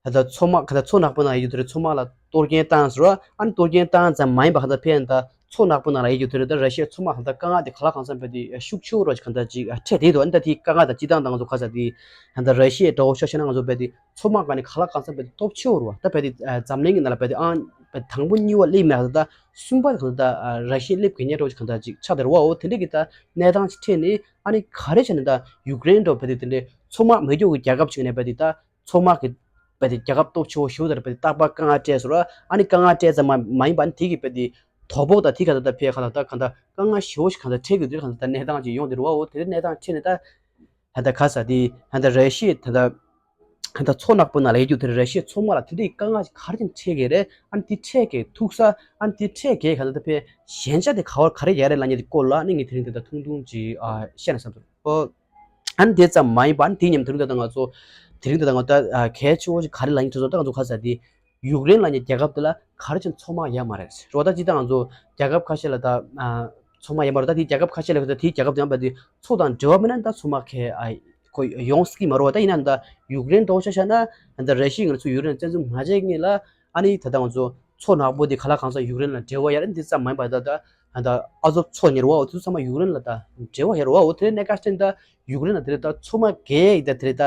ད་ལྟ་མཚོ་དམག་ག་ད་མཚོ་ནག་པོ་ནང་ཡོད་དེ་ར་མཚོ་དམག་ལ་གཏོར་སྐྱོན་བཏང་ཟེར་བ་ཨ་ནི་གཏོར་སྐྱོན་བཏང་ཙམ་མ་ཡིན་པ་ག་ད་ཕེ་ད་མཚོ་ནག་པོ་ནང་ལ་ཡོད་དེ་རེད་ད་ར་ཤི་ཡའི་མཚོ་དམག་ག་ད་དཀའ་ངལ་དེ་ག་ལ་གང་འཚམ་བས་དེ་ཤུགས་ཆེ་བོ་ར་ཞིག་གང་ལྟར་ཅིག་ཨ་འཕྲད་དེ་འདུག་ཨ་ནི་ད་དེ་དཀའ་ངལ་དང་སྤྱི་བཏང་ད་ང་ཚོ་ག་ཟེར་དེ་ད་ལྟ་ར་ཤི་ཡའི་འདྲ་བོ་ཤོག་བཤད་ན་ང་ཚོ་བས་དེ། མཚོ་དམག་ག་ནས་ག་ལ་གང་འཚམ་བས་དེ་སྟོབས་ཆེ་བོ་རུ་བ་ད་བས་དེ་འཛམ་གླིང་གི་ནང་ལ་བས་དེ་ཨང་བས་དང་པོ་གཉིས་པ་སླེབས་མེད་ད་ད་གསུམ་པ་གང་ད་ར་ཤི་ཡ་སླེབས་གི་ཉེ་འགྲོ་གང་ད་ཅིག་ཆགས་དེ་རུ་བ་འོ་དེ་འདྲས་ཀྱི་ད་གནས་སྟངས་ཅིག་འཕྲད་ནས་ཨ་ནི་ག་རེ་བྱས་ནས་ད་ཡུཀ་རེན་འགྲོ་བས་དེ་དེ་འདྲས་མཚོ་དམག་མེད་རྒྱུ་གི་རྒྱལ་ཁབ་ཅིག་ནས་བས་དེ་ད་མཚོ་དམག་གི་བས་དེ་རྒྱལ་ཁབ་སྟོབས་ཆེ་བོ་ཞིག་ད་ར་བས་དེ་རྟག་པར་དཀའ་ངལ་འཕྲད་སོ་ར་ཨ་ནི་དཀའ་ངལ་འཕྲད་ཙམ་མ་མ་ཡིན་པ་ཨ་ནི་དེ་གི་བས་དེ་དོ་ཕོག་ད་དེ་ག་ད་ད་ཕེ་ག་ལ་ད་ག་ད་དཀའ་ངལ་ཞེ་བོ་ཞིག་ག་ད་འཕྲད་གི་དེ་ག་ད་ད་གནས་སྟངས་ཅིག་ཡོང་དེ་རུ་བ་འོ་དེ་འདྲས་གནས་སྟངས་འཕྲད་ནས་ད། ད་ལྟ་ག་ས་དེ་ད་ལྟ་ར་ཤི་ཡ་ད་ལྟ་ད་ལྟ་མཚོ་ནག་པོ་ནང་ལ་ཡོད་རྒྱུ་དེ་ར་ཤི་ཡའི་མཚོ་དམག་ལ་དེ་འདྲའི་དཀའ་ངལ་ག་རེ་ཅིག་འཕྲད་ཀྱི་རེད། ཨ་ནི་དེ་འཕྲད་ཀྱི་ཐུག་ས་ཨ་ནི་དེ་འཕྲད་ཀྱི་ག་ད་ལྟ་ཕའི་ཞན་ཆ་དེ་ག་བར་ག་རེ་ཡོད་རེད་ལབ་མཁན་དེ་སྐོར་ལ་ཨ་ནི་ངས་དེ་རིང་ད་ལྟ་ཐུང་ཐུང་ཅིག་ཨ་བཤད་ན་བསམ་འདུག་ཨོ། ཨ་ནི་དེ་ཙམ་མ་ཡིན་པ་ཨ་ནི་དེ་མཉམ་དུ་རིང་ད་ལྟ་ང་ཚོ་དེ་རིང་ད་ལྟ་ང་ད་ཨ་གལ་ཆེ་བོ་ཅིག་ག་རེ་ལབ་མཁན་དེ་ཚོ་ད་ང་ཚོ་ག་ས་དེ། ཡུཀ་རེན་ལབ་མཁན་རྒྱལ་ཁབ་དེ་ལ་ག་རེ་ཅིག་མཚོ་དམག་ཡོད་མ་རེད། རོ་ད་ཅི་ད་ང་ཚོ་རྒྱལ་ཁབ་ཁ་ཤས་ལ་ད་ཨ་ མཚོ་དམག་ཡོད་མ་རེད། ད་དེའི་རྒྱལ་ཁབ་ཁ་ཤས་ལ་ད་དེའི་རྒྱལ་ཁབ་དེ་ཡང་བ་དེ་མཚོ་དང་འབྲེལ་བ་མེད་ན་ད་མཚོ་དམག་གས་ཨ་ཁོ་ཡོང་སྲིད་ཀྱི་མ་རེད་བ། ད་ཡིན་ན་ད་ཡུཀ་རེན་འདྲ་བོ་ཆ་བཞག་ན་ད་ར་ཤི་ཡ་ལ་ཚུར་ཡུཀ་རེན་བཙན་འཛུལ་མ་བྱས་སྔོན་ལ་ཨ་ནི་ད་ལྟ་ང་ཚོ་མཚོ་ནག་པོ་དེ་ག་ལ་གང་ས་ཡུཀ་རེན་ལ་འབྲེལ་བ་ཡོད་རེད། འདི་ཙམ་མ་ཡིན་པ་ད་ད་ད་ཨ་ཟོབ་མཚོ་ཉེ་རུ་བ་འོ་དེ་ཚོ་ཚང་མ་ཡུཀ་རེན་ལ་ད་འབྲེལ་བ་ཡོད་རེད་བ། འོ་དེ་ནས་གནད་འགག་ཅན་ད་ཡུཀ་རེན་ལ་དེ་རེད། ད་མཚོ་དམག་གས་ད་དེ་རེད། ད་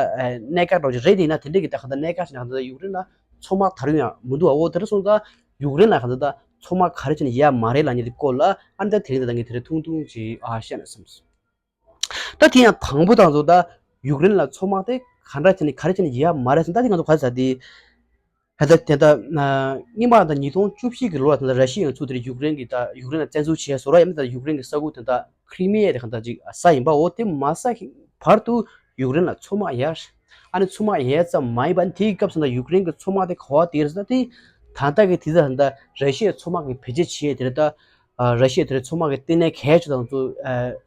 གནད་འགག་འདྲ་བོ་ཅིག་རེད། དེ་ཡིན་ན་དེ་འདྲས་ཀྱི་ད་ག་ད་གནད་འགག་ཅན་ད་ད་ཡུཀ་རེན་ལ་མཚོ་དམག་ད་རུང་ཡང་མི་འདུག་བ། འོ་དེ་འདྲ་སོང་ཙང་ཡུཀ་རེན་ལ་ག་ད་ད་མཚོ་དམག་ག་རེ་བྱས་ནས་ཡོད་མ་རེད་ལབ་མཁན་དེ་སྐོར་ལ་ཨ་ནི་ད་དེ་རིང་ད་ད་ངས་དེ་རེད་ཐུང་ཐུང་ཅིག་ཨ་བཤད་ན་བསམས་སོང་། ད་དེ་ཡང་དང་པོ་དང་ཚོ་ད་ཡུཀ་རེན་ལ་མཚོ་དམག་དེ་ག་འདྲ་བྱས་ནས་ག་རེ་བྱས་ནས་ཡོད་མ་རེད་ཟེར། ད་དེ་ང་ཚོ་ག་རེ་ཟེར་དེ། ད་ལྟ་དེ་ལྟ་སྔོན་མ་ད་ཉིས་སྟོང་བཅུ་བཞི་གི་ལོ་ལ་ད་ལྟ་ར་ཤི་ཡའི་ཚུར་དེར་ཡུཀ་རེན་གྱི་ད་ཡུཀ་རེན་ལ་བཙན་འཛུལ་བྱས་སོ་ར། ཡང་ད་ཡུཀ་རེན་གྱི་ས་ཁུལ་དེ་ད་ཁྲི་མི་ཡ་དེ་གང་ལྟར་ཅིག་ཟ་ཡིན་པ། འོ་དེ་མ་ཟ་བར་དུ་ཡུཀ་རེན་ལ་མཚོ་དམག་ཡོད། ཨ་ནི་མཚོ་དམག་ཡོད་ཙམ་མ་ཡིན་པ། ཨ་ནི་དེའི་སྐབས་སུ་ད་ཡུཀ་རེན་གྱི་མཚོ་དམག་དེ་ག་པར་དེ་རེད་ཟེར་ན་དེ་ད་ལྟ་གི་དེ་ད་ད་ར་ཤི་ཡའི་མཚོ་དམག་གི་བེད་སྤྱོད་བྱས་དེ་རེད། ད་ར་ཤི་ཡ་དེ་རེད་མཚོ་དམག་གི་ལྟེ་གནས་གལ་ཆེ་དང་ཚོ་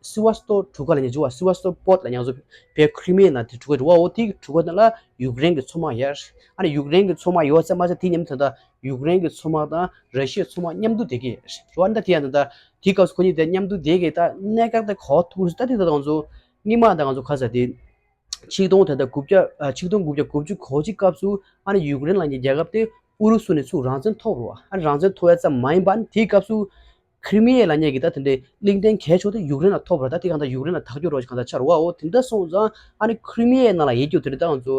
སི་ཝ་སི་ཏོ་གྲུ་ཁ་ལ་ཉེ་ཆུ་བ་སི་ཝ་སི་ཏོ་པོར་ཊི་ལ་ཉེ་ཚོ་བའི་ཁྲི་མི་ཡ་ནང་དེ་གྲུ་ཁ་རེད་བ། འོ་དེ་གི་གྲུ་ཁ་ནང་ལ་ཡུཀ་རེན་གྱི་མཚོ་དམག་ཡོད། ཨ་ནི་ཡུཀ་རེན་གྱི་མཚོ་དམག་ཡོད་ཙམ་མ་ཟད་དེ་མཉམ་དུ་ད་ཡུཀ་རེན་གྱི་མཚོ་དམག་དང་ར་ཤི་ཡའི་མཚོ་དམག་མཉམ་དུ་བསྡད་ཀྱི་རེད་བ། ཨ་ནི་ད་དེ་ཡང་ད་དེའི་སྐབས་སུ་ཁོ་གཉིས་དེ་མཉམ་དུ་བསྡད་ཀྱི་ད་གནད་འགག་དེ་ག་པར་ཐུག་རེད་ཟེར། ད་དེ་ད་ང་ཚོ་སྔོན་མ་ད་ང་ཚོ་ག་རེ་ཟེར་དེ། ཆིག་སྟོང་དེ་ལྟར་དགུ་བརྒྱ་ཨ་ཆིག་སྟོང་དགུ་བརྒྱ་དགུ་བཅུ་གོ་གཅིག་སྐབས་སུ་ཨ་ནི་ཡུཀ་རེན་ལབ་མཁན་རྒྱལ་ཁབ་དེ་ཨུ་རུ་སུ་ནས་ཚུར་རང་བཙན་ཐོབ་རེད་བ། ཨ་ནི་རང་བཙན་ཐོབ་ཡ་ཙམ་མ་ཡིན་པ། ཨ་ནི་དེའི་སྐབས་སུ་ཁྲི་མི་ཡ་ལབ་མཁན་གྱི་ད་དེ་འདྲའི་གླིང་ཕྲན་གལ་ཆེ་བ་དེ་ཡུཀ་རེན་ལ་ཐོབ་རེད། ད་དེ་གང་ལྟར་ཡུཀ་རེན་ལ་ཐག་གཅོད་རོགས་གང་ལྟར་ཆགས་རེད་བ། འོ་དེ་འདྲ་སོང་ཙང་ཨ་ནི་ཁྲི་མི་ཡའི་ནང་ལ་ཡོད་རྒྱུ་དེ་རེད། ད་ང་ཚོ་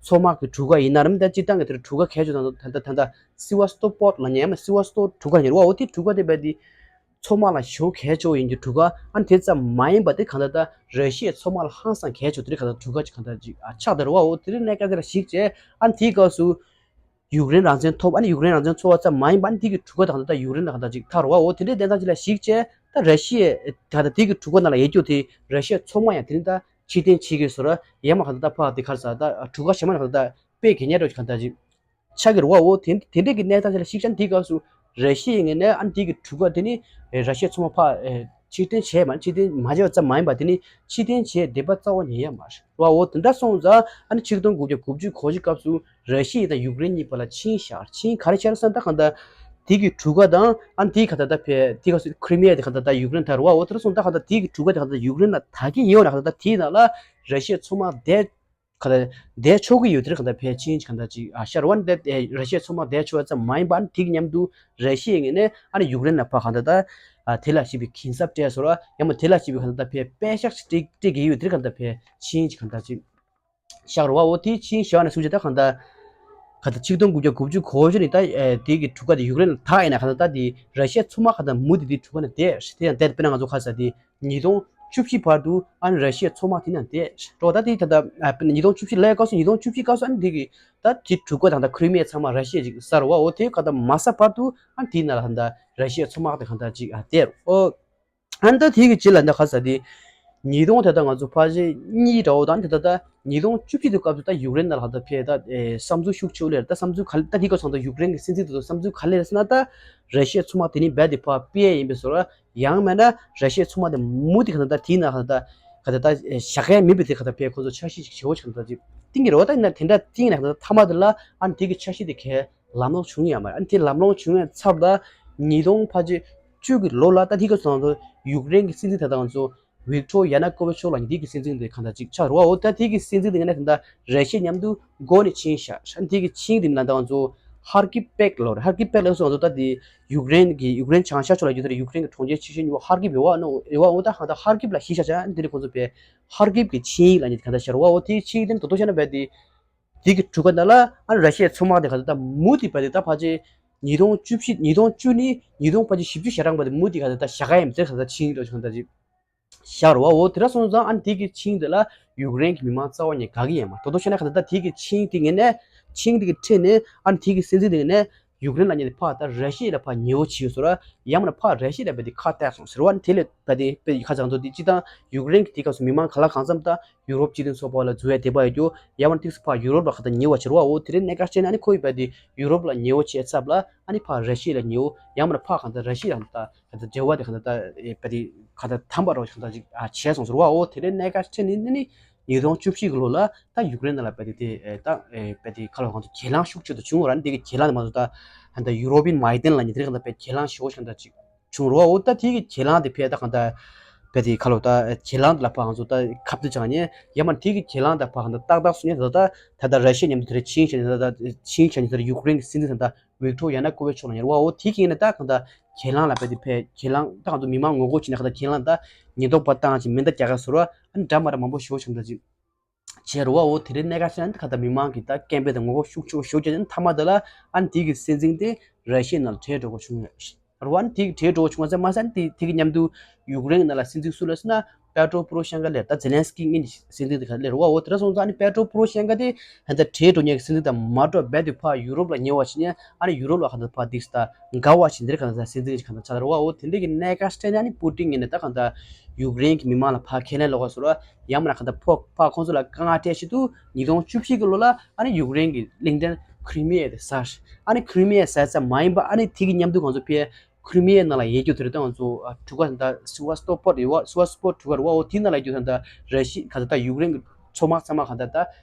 མཚོ་དམག་གི་གྲུ་ཁ་ཡིན་ན་རམ་ད་སྤྱིར་བཏང་གི་དེ་གྲུ་ཁ་གལ་ཆེ་དང་ད་ལྟ་ད་ལྟ་སི་ཝ་སི་ཏོ་པོར་ཊི་ལབ་མཁན་ཡང་མ་སི་ཝ་སི་ཏོ་གྲུ་ཁ་ཡིན་རེད་བ། འོ་དེ་གྲུ་ཁ་དེ་བས་དེ། མཚོ་དམག་ལ་ཞེ་པོ་གལ་ཆེ་བོ་ཡིན་རྒྱུ་གྲུ་ཁ། ཨ་ནི་དེ་ཙམ་མ་ཡིན་པ་དེ་གང་ལྟར་ད་ར་ཤི་ཡའི་མཚོ་དམག་ལ་ཧང་སང་གལ་ཆེ་བོ་དེ་རེད། གང་ལྟར་གྲུ་ཁ་ཅིག་གང་ལྟར་ཅིག་ཨ་ཆགས་བསྡད་རེད་བ། འོ་དེ་རིང་གནད་འགག་དེ་ལ་གཞིགས་བྱས་ཨ་ནི་དེའི་སྐབས་སུ་ཡུཀ་རེན་རང་བཙན་ཐོབ། ཨ་ནི་ཡུཀ་རེན་རང་བཙན་ཐོབ་པ་ཙམ་མ་ཡིན་པ་ཨ་ནི་དེ་གི་གྲུ་ཁ་དེ་གང་ལྟར་ད་ཡུཀ་རེན་ལ་གང་ལྟར་ཅིག་ཐར་རེད་བ། འོ་དེ་འདྲའི་གནས་སྟངས་ཅིག་ལ་གཞིགས་བྱས་ད་ར་ཤི་ཡའི་གང་ལྟར་དེ་གི་གྲུ་ཁ་ནང་ལ་ཡོད་རྒྱུ་དེ་ར་ཤི་ཡའི་མཚོ་དམག་ཡང་དེ་རིང་ད་ཕྱིར་འཐེན་བྱེད་དགོས་བཟོ་འདྲ། ཡང་མ་གང་ལྟར་ད་ཕར་དེ་ག་རེ་ཟེར་ད་གྲུ་ཁ་གཞན་མ་ནས་གང་ལྟར་ད་སྤེལ་ག་ཉེ་རོགས་གང་ལྟར་ཅིག་ཆགས་ཀྱི་རེད་བ། འོ་དེ་དེ་འདྲས་ཀྱི་གནས་སྟངས་དེ་ལ་གཞིགས་ཙང་དེའི་སྐབས་སུ་ར་ཤི་ཡའི་ངོས་ནས་ཨ་ནི་དེ་གི་གྲུ་ཁ་དེ་ནི་ར་ཤི་ཡའི་མཚོ་དམག་ཕར་ཕྱིར་འཐེན་བྱས་མ་ཕྱིར་འཐེན་མ་བྱས་པ་ཙམ་མ་ཡིན་པ་དེ་ནི་ཕྱིར་འཐེན་བྱས་བདེན་པ་རྩ་བ་ཉིད་ཡོད་མ་རེད་བ། འོ་དེ་འདྲ་སོང་ཙང་ཨ་ནི་ཆིག་སྟོང་དགུ་བརྒྱ་དགུ་བཅུ་གོ་གཅིག་སྐབས་སུ་ར་ཤི་ཡ་དང་ཡུཀ་རེན་གཉིས་བར་ལ་ཆིངས་བཞག་ཆིངས་ག་རེ་བྱས་རེད་ཟེར་ན་ད་གང་ལྟར་དེ་གི་གྲུ་ཁ་དང་ཨ་ནི་དེ་གང་ལྟར་ད་ཕར་དེ་ག་སུ་ཁྲི་མི་ཡ་དེ་གང་ལྟར་ད་ཡུཀ་རེན་ད་རེད་བ། འོ་དེ་འདྲ་སོང་ཙང་ད་གང་ལྟར་དེ་གི་གྲུ་ཁ་དེ་གང་ལྟར་ཡུཀ་རེན་ལ་ད་གི་ཡོད་ན་གང་ལྟར་ད་དེའི་ནང་ལ་ར་ཤི་ཡའི་མཚོ་དམག་བསྡད་ག་ལ་བསྡད་ཆོག་གི་ཡོད་དེ་རེད། གང་ལྟར་ཕར་ཆིངས་གང་ལྟར་ཅིག་ཨ་ཤར་བ་འདི་ར་ཤི་ཡའི་མཚོ་དམག་བསྡད་ཆོག་ཙམ་མ་ཡིན་པ་ཨ་ནི་དེ་གི་མཉམ་དུ་ར་ཤི་ཡའི་ངོས་ནས་ཨ་ནི་ཡུཀ་རེན་ལ་ཕར་གང་ལྟར་ད་ཨ་དེ་ལ་ཞིག་པའི་གུན་གསབ་སྤྲད་སོང་ར། ཡང་མ་དེ་ལ་ཞིག་པའི་གང་ལྟར་ད་ཕར་པད་ཤག་ཅིག་སྤྲད་སྤྲད་ཀྱི་ཡོད་དེ་རེད། གང་ལྟར་ཕར་ཆིངས་ཅིག་གང་ལྟར་ཅིག་བཞག་ར་བ། འོ་དེ་ཆིངས་བཞག་ནས་སུ་ཅིག་ད་གང་ལྟར་གང་ལྟར་ཆིག་སྟོང་དགུ་བརྒྱ་དགུ་བཅུ་གོ་བཞི་ནས་ད་ཨ་དེ་གི་གྲུ་ཁ་དེ་ཡུཀ་རེན་ལ་ད་ཡིན་ན་གང་ལྟར་ད་དེ་ར་ཤི་ཡའི་མཚོ་དམག་གང་ལྟར་མུ་མཐུད་དེ་གྲུ་ཁ་ནས་བསྡད་དེ་ཡང་བསྡད་དེ་དཔེར་ན་ང་ཚོ་ག་རེ་ཟེར་དེ། ཉིས་སྟོང་བཅུ་བཞི་བར་དུ་ཨ་ནི་ར་ཤི་ཡའི་མཚོ་དམག་དེ་ནང་བསྡད་འགྲོ། ད་དེ་ད་ལྟ་ཨ་ཉིས་སྟོང་བཅུ་བཞི་ལོའི་སྐབས་སུ་ཉིས་སྟོང་བཅུ་བཞི་སྐབས་སུ་ཨ་ནི་དེ་གི་ད་དེ་གྲུ་ཁ་དང་ད་ཁྲི་མི་ཡ་ཚང་མ་ར་ཤི་ཡས་ཅིག་ཟ་རེད་བ། འོ་དེ་ག་ད་མ་ཟ་བར་དུ་ཨ་ནི་དེའི་ནང་ལ་ད་ར་ཤི་ཡའི་མཚོ་དམག་དེ་གང་ལྟར་ཅིག་ཨ་བསྡད་རེད། འོ་ཨ་ནི་ད་དེ་གི་རྗེས་ལ་ད་ག་རེ་ཟེར་དེ་ཉིས་སྟོང་ད་ལྟ་ང་ཚོ་ཕལ་ཆེར་གཉིས་འདྲ་བོ་དང་དེ་ད་ད་ཉིས་སྟོང་བཅུ་བཞི་དེ་སྐབས་སུ་ད་ཡུཀ་རེན་ནང་ལ་ད་ཕར་ད་ཨེ་བསམ་ཚུལ་ཤུགས་ཆེ་བོ་སླེབས་རེད། ད་བསམ་ཚུལ་ག་ད་དེ་ག་ཚང་ད་ཡུཀ་རེན་གི་སྲིད་འཛིན་དེ་ཚོ་བསམ་ཚུལ་ག་སླེབས་རེད་ཟེར་ན་ད་ར་ཤི་ཡའི་མཚོ་དམག་དེ་ནི་རྦད་དེ་ཕར་སྤེལ་ཡས་ཡིན་པའི་བཟོ་འདྲ། ཡང་མེད་ན་ར་ཤི་ཡའི་མཚོ་དམག་དེ་མུ་མཐུད་གང་ལྟར་དེའི་ནང་གང་ལྟར་གང་ལྟར་བཞག་ཡ་མིན་པའི་དེ་གང་ལྟར་ཕར་ཁོ་ཚོ་འཆར་གཞི་ཞིག་བྱེད་འོ་ཅིག་གང་ལྟར་ཅིག་བཏིང་གི་རེད་བ། ད་ཡིན་ན་དེ་འདྲ་བཏིང་ནས་གང་ལྟར་མཐའ་མ་དེ་ལ་ཨ་ནི་དེ་གི་འཆར་གཞི་དེ་གས་ལམ་ལྷོང་བྱུང་ཡོད་མ་རེད། ཨ་ནི་དེ་ལམ་ལྷོང་བྱུང་བའི་ཚབ་ལ་ཉིས་སྟོང་ཕལ་ཆེར་བཅུ་གི་ལོ་ལ་ད་དེ་ག་ཚང་ཚོ་ཡུཀ་རེན་གི་སྲིད་འཛིན་ད་ལྟ་ང་ཚོ་ཝིག་ཏོར་ཡ་ནུ་ཀོ་ཝི་ཆ་ལབ་མཁན་དེ་གི་སྲིད་འཛིན་དེ་གང་ལྟར་ཅིག་ཆགས་རེད་བ། འོ་ད་དེ་གི་སྲིད་འཛིན་དེ་ངས་ད་ལྟ་ར་ཤི་ཡ་མཉམ་དུ་སྒོ་ནས་ཕྱིན་ཤག་ཧྲན་དེ་གི་ཕྱིན་དེ་མིན་ལ་ད་ང་ཚོ་ཧར་ཀིབ་པེག་ལོ་རེད། ཧར་ཀིབ་པེག་ལ་སོང་ང་ཚོ་ད་དེ་ཡུཀ་རེན་གི་ཡུཀ་རེན་བྱང་ཤར་ཕྱོགས་ལ་ཡོད་དེ་རེད། ཡུཀ་རེན་གི་གྲོང་ཁྱེར་ཆེ་ཤོས་ཉུང་བ་ཧར་ཀིབ་ཡོད་བ་ནོ་ཡོད་བ། འོ་ད་ཧ་ད་ཧར་ཀིབ་ལ་གཞི་བཞག་བྱས་དེ་རེད། ཁོང་ཚོ་པས་ཧར་ཀིབ་གི་ཆིངས་ཡིག་ལ་ཉིད་ག་ད་ཤར་བ། འོ་དེ་ཆིངས་ཡིག་དེ་ད་དོ་ཤ་ན་བས་དེ་དེ་གི་གྲུ་ཁ་ད་ལ་ཨ་ར་ཤི་ཡའི་མཚོ་དམག་དེ་ག་ད་ད་མུ་དེ་བས་དེ་ད་ཕལ་ཆེར་ཉིས་སྟོང་བཅུ་བཞི་ཉིས་སྟོང་བཅུ་ནི་ཉིས་སྟོང་ཕལ་ཆེར་བཞི་བཅུ་ཞེ་གྲངས་བས་དེ་མུ་དེ་ག་ད་ད་བཞག་ག་ཡིན་ཟེར་ག་ད་ཆིངས་ཡིག་ལ་ག་ད་ཅིག་ཤར་བ། འོ་དེ་འདྲ་སོང་ཙང་ཨ་ནི་དེ་གི་ཆིངས་དེ་ལ་ཡུཀ་རེན་གྱི་མི་མང་རྩ་བ་ནས་དགའ་གི་ཡོད་མ་རེད། དོ་དོ་བྱས་ན་ག་ད་ད་དེ་གི་ཆིངས་དེ་ངོས་ནས་ཆིངས་དེ་གི་ཁྲོད་ནས་ཨ་ནི་དེ་གི་སྲིད་འཛིན་དེ་ངོས་ནས་ཡུཀ་རེན་ལ་ཉེ་ཕར་ད་ར་ཤི་ཡ་ལ་ཕར་ཉེ་བོ་བྱས་སོང་ར། ཡང་མིན་ན་ཕར་ར་ཤི་ཡ་ལ་བས་དེ་ཁ་གཏད་སོང་ཟེར་བ། ཨ་ནི་དེ་ལས་བས་དེ་དཔེ་ཁ་བྱང་ཚོ་དེ་སྤྱི་བཏང་ཡུཀ་རེན་གྱི་དེ་སྐབས་སུ་མི་མང་ག་ལ་གང་འཚམ་ད་ཡུ་རོབ་སྤྱི་མཐུན་ཚོགས་པ་ལ་འཛུལ་ཡ་དེ་པ་ཡོད་རྒྱུ། ཡང་མིན་ན་ཏིག་སུ་ཕར་ཡུ་རོབ་ལ་ག་ད་ཉེ་བ་བྱེད་ར་བ། འོ་དེ་རིང་གནད་འགག་ཅན་ཨ་ནི་ཁོ་ཡི་བས་དེ་ཡུ་རོབ་ལ་ཉེ་བོ་བྱས་ཚབ་ལ་ཨ་ནི་ཕར་ར་ཤི་ཡ་ལ་ཉེ་བོ། ཡང་མིན་ན་ཕར་གང་ལྟར་ར་ཤི་ཡ་ལ་ད་ག་ད་འབྲེལ་བ་དེ་གང་ལྟར་ད་ཨེ་བས་དེ་ག་ད་དམ་པ་རོ་གང་ལྟར་ཅིག་ཨ་བྱས་སོང་ཟེར་བ། འོ་དེ་རིང་གནད་འགག་ཆེ་ནི་ནི་ནི་ཉིས་སྟོང་བཅུ་བཞི་གི་ལོ་ལ་ད་ཡུཀ་རེན་ནང་ལ་བས་དེ་དེ་ཨེ་ད་ཨེ་བས་དེ་ག་ལ་གང་ཚོ་གྱེན་ལངས་ཤུགས་ཆེ་དུ་བྱུང་བ་ར། འདི་གི་གྱེན་ལངས་དེ་མ་གཏོགས་ད་ད་ཡུ་རོ་པིན་མའི་ཌེན་ལབ་མཁན་དེ་རིང་གང་ལྟར་བས་གྱེན་ལངས་ཞེ་པོ་ཞིག་གང་ལྟར་ཅིག་ བྱུང་རེད་བ། འོ་ད་དེ་གི་གྱེན་ལངས་དེ་ཕར་ད་གང་ལྟར་ཕར་དེ་ཁ་ལོ་ད་གྱེན་ལངས་དེ་ལ་ཕར་ང་ཚོ་ད་ཁ་གཏད་བཅག་ནས་ཡ་མ་དེ་གི་གྱེན་ལངས་ད་ཕར་གང་ལྟར་ཏག་ཏག་སོང་ནས་ད་ད་ད་ད་ར་ཤི་ཡ་མཉམ་དུ་དེ་རེ་ཕྱིན་བྱས་ནས་ད་ད་ཕྱིན་བྱས་ནས་ད་ཡུཀ་རེན་གི་སྲིད་འཛིན་ད་ད་ཝིག་ཏོ་ཡ་ནུ་ཀོ་ཝི་ཆ་ལ་ཡོད་རེད་བ། འོ་དེ་གི་ཡིན་ན་ད་གང་ལྟར་གྱེན་ལངས་ལ་ཕར་དེ་ཕར་གྱེན་ལངས་ད་ང་ཚོ་མི་མང་ངོ་རྒོལ་བྱས་ནས་གང་ལྟར་གྱེན་ལངས་ད་ཉེན་རྟོག་པ་བཏང་བྱས་མེ་མདའ་རྒྱག་ག་ཟེར་བ་ཨ་ནི་འདྲ་མ་འདྲ་མང་པོ་ཞེ་པོ་བྱུང་ད་ཅིག་བྱས་རེད་བ། འོ་དེ་རིང་གནད་འགག་ཆེ་ན་ད་གང་ལྟར་མི་མང་གིས་ད་སྐད་འབོད་དང་ངོ་རྒོལ་ཤུགས་ཆེ་བོ་ཞེ་པོ་བྱས་ནས་མཐའ་མ་དེ་ལ་ཨ་ནི་དེ་གི་སྲིད་འཛིན་དེ་ར་ཤི་ཡའི་ནང་ལ་བྲོས་འགྲོ་དགོས་བྱུང་ཡོད་རེད་བ། ཨ་ནི་དེ་གི་བྲོས་འགྲོ་དགོས་བྱུང་བ་ཙམ་མ་ཟད་ཨ་ནི་དེ་དེ་གི་མཉམ་དུ་ཡུཀ་རེན་གྱི་ནང་ལ་སྲིད་འཛིན་སུ་སླེབས་སོང་ན་པེ་ཏྲོ་པོ་རོ་ཤན་ཀ་སླེབས། ད་ཛེ་ལན་སི་ཀི་གཉིས་ཀྱི་སྲིད་འཛིན་དེ་ག་སླེབས་རེད་བ། འོ་དེ་འདྲ་སོང་ཙང་ཨ་ནི་པེ་ཏྲོ་པོ་རོ་ཤན་ཀ་དེ་ད་ལྟ་བྲོས་འགྲོ་མཁན་གྱི་སྲིད་འཛིན་དང་མ་འགྲོགས་རྦད་དེ་ཕར་ཡུ་རོབ་ལ་ཉེ་བ་བྱས་ནས་ཨ་ནི་ཡུ་རོབ་ལ་གང་ལྟར་ཕར་དེ་ད་དགའ་བ་བྱས་འདིར་གང་ལྟར་སྲིད་འཛིན་གྱི་གང་ལྟར་ཆགས་རེད་བ། འོ་དེ་འདྲ་གི་གནད་འགག་སྤྲད་ནས་ཨ་ནི་པུ་ཏིན་ཡིན་ནས་ད་གང་ལྟར་ཡུཀ་རེན་གྱི་མི་མང་ལ་ཕར་ཁས་ལེན་ལོག་ག་ཟེར་བ། ཡང་མིན་ན་གང་ལྟར་ཕོག་ཕར་ཁོང་ཚོ་ལ་དཀའ་ངལ་སྤྲད་བཞིན་དུ་ཉིས་སྟོང་བཅུ་བཞི་གི་ལོ་ལ་ཨ་ནི་ཡུཀ་རེན་གྱི་གླིང་ཕྲན་ཁི་རི་མི་ཡ་དེ་ཟ། ཨ་ནི་ཁི་རི་མི་ཡ་ཟ་ཙམ་མ་ཡིན་པ་ཨ་ནི་དེ་གི་མཉམ་དུ་ང་ཚོ་ཕར་ཁི་རི་མི་ཡའི་ནང་ལ་ཡོད་རྒྱུ་དེ་རེད། ད་ང་ཚོ་ཨ་གྲུ་ཁ་ད་ལྟ་སི་ཝ་སི་ཏོ་པོར་ཡོད་བ། སི་ཝ་སི་ཏོ་པོར་གྲུ་ཁ་རེད་བ། འོ་དེའི་ནང་ལ་ཡོད་རྒྱུ་ད་ལྟ་ར་ཤི་ཡ་གང་ལྟར་ད་ཡུཀ་རེན་གྱི་མཚོ་དམག་ཚང་མ་གང་ལྟར་ད་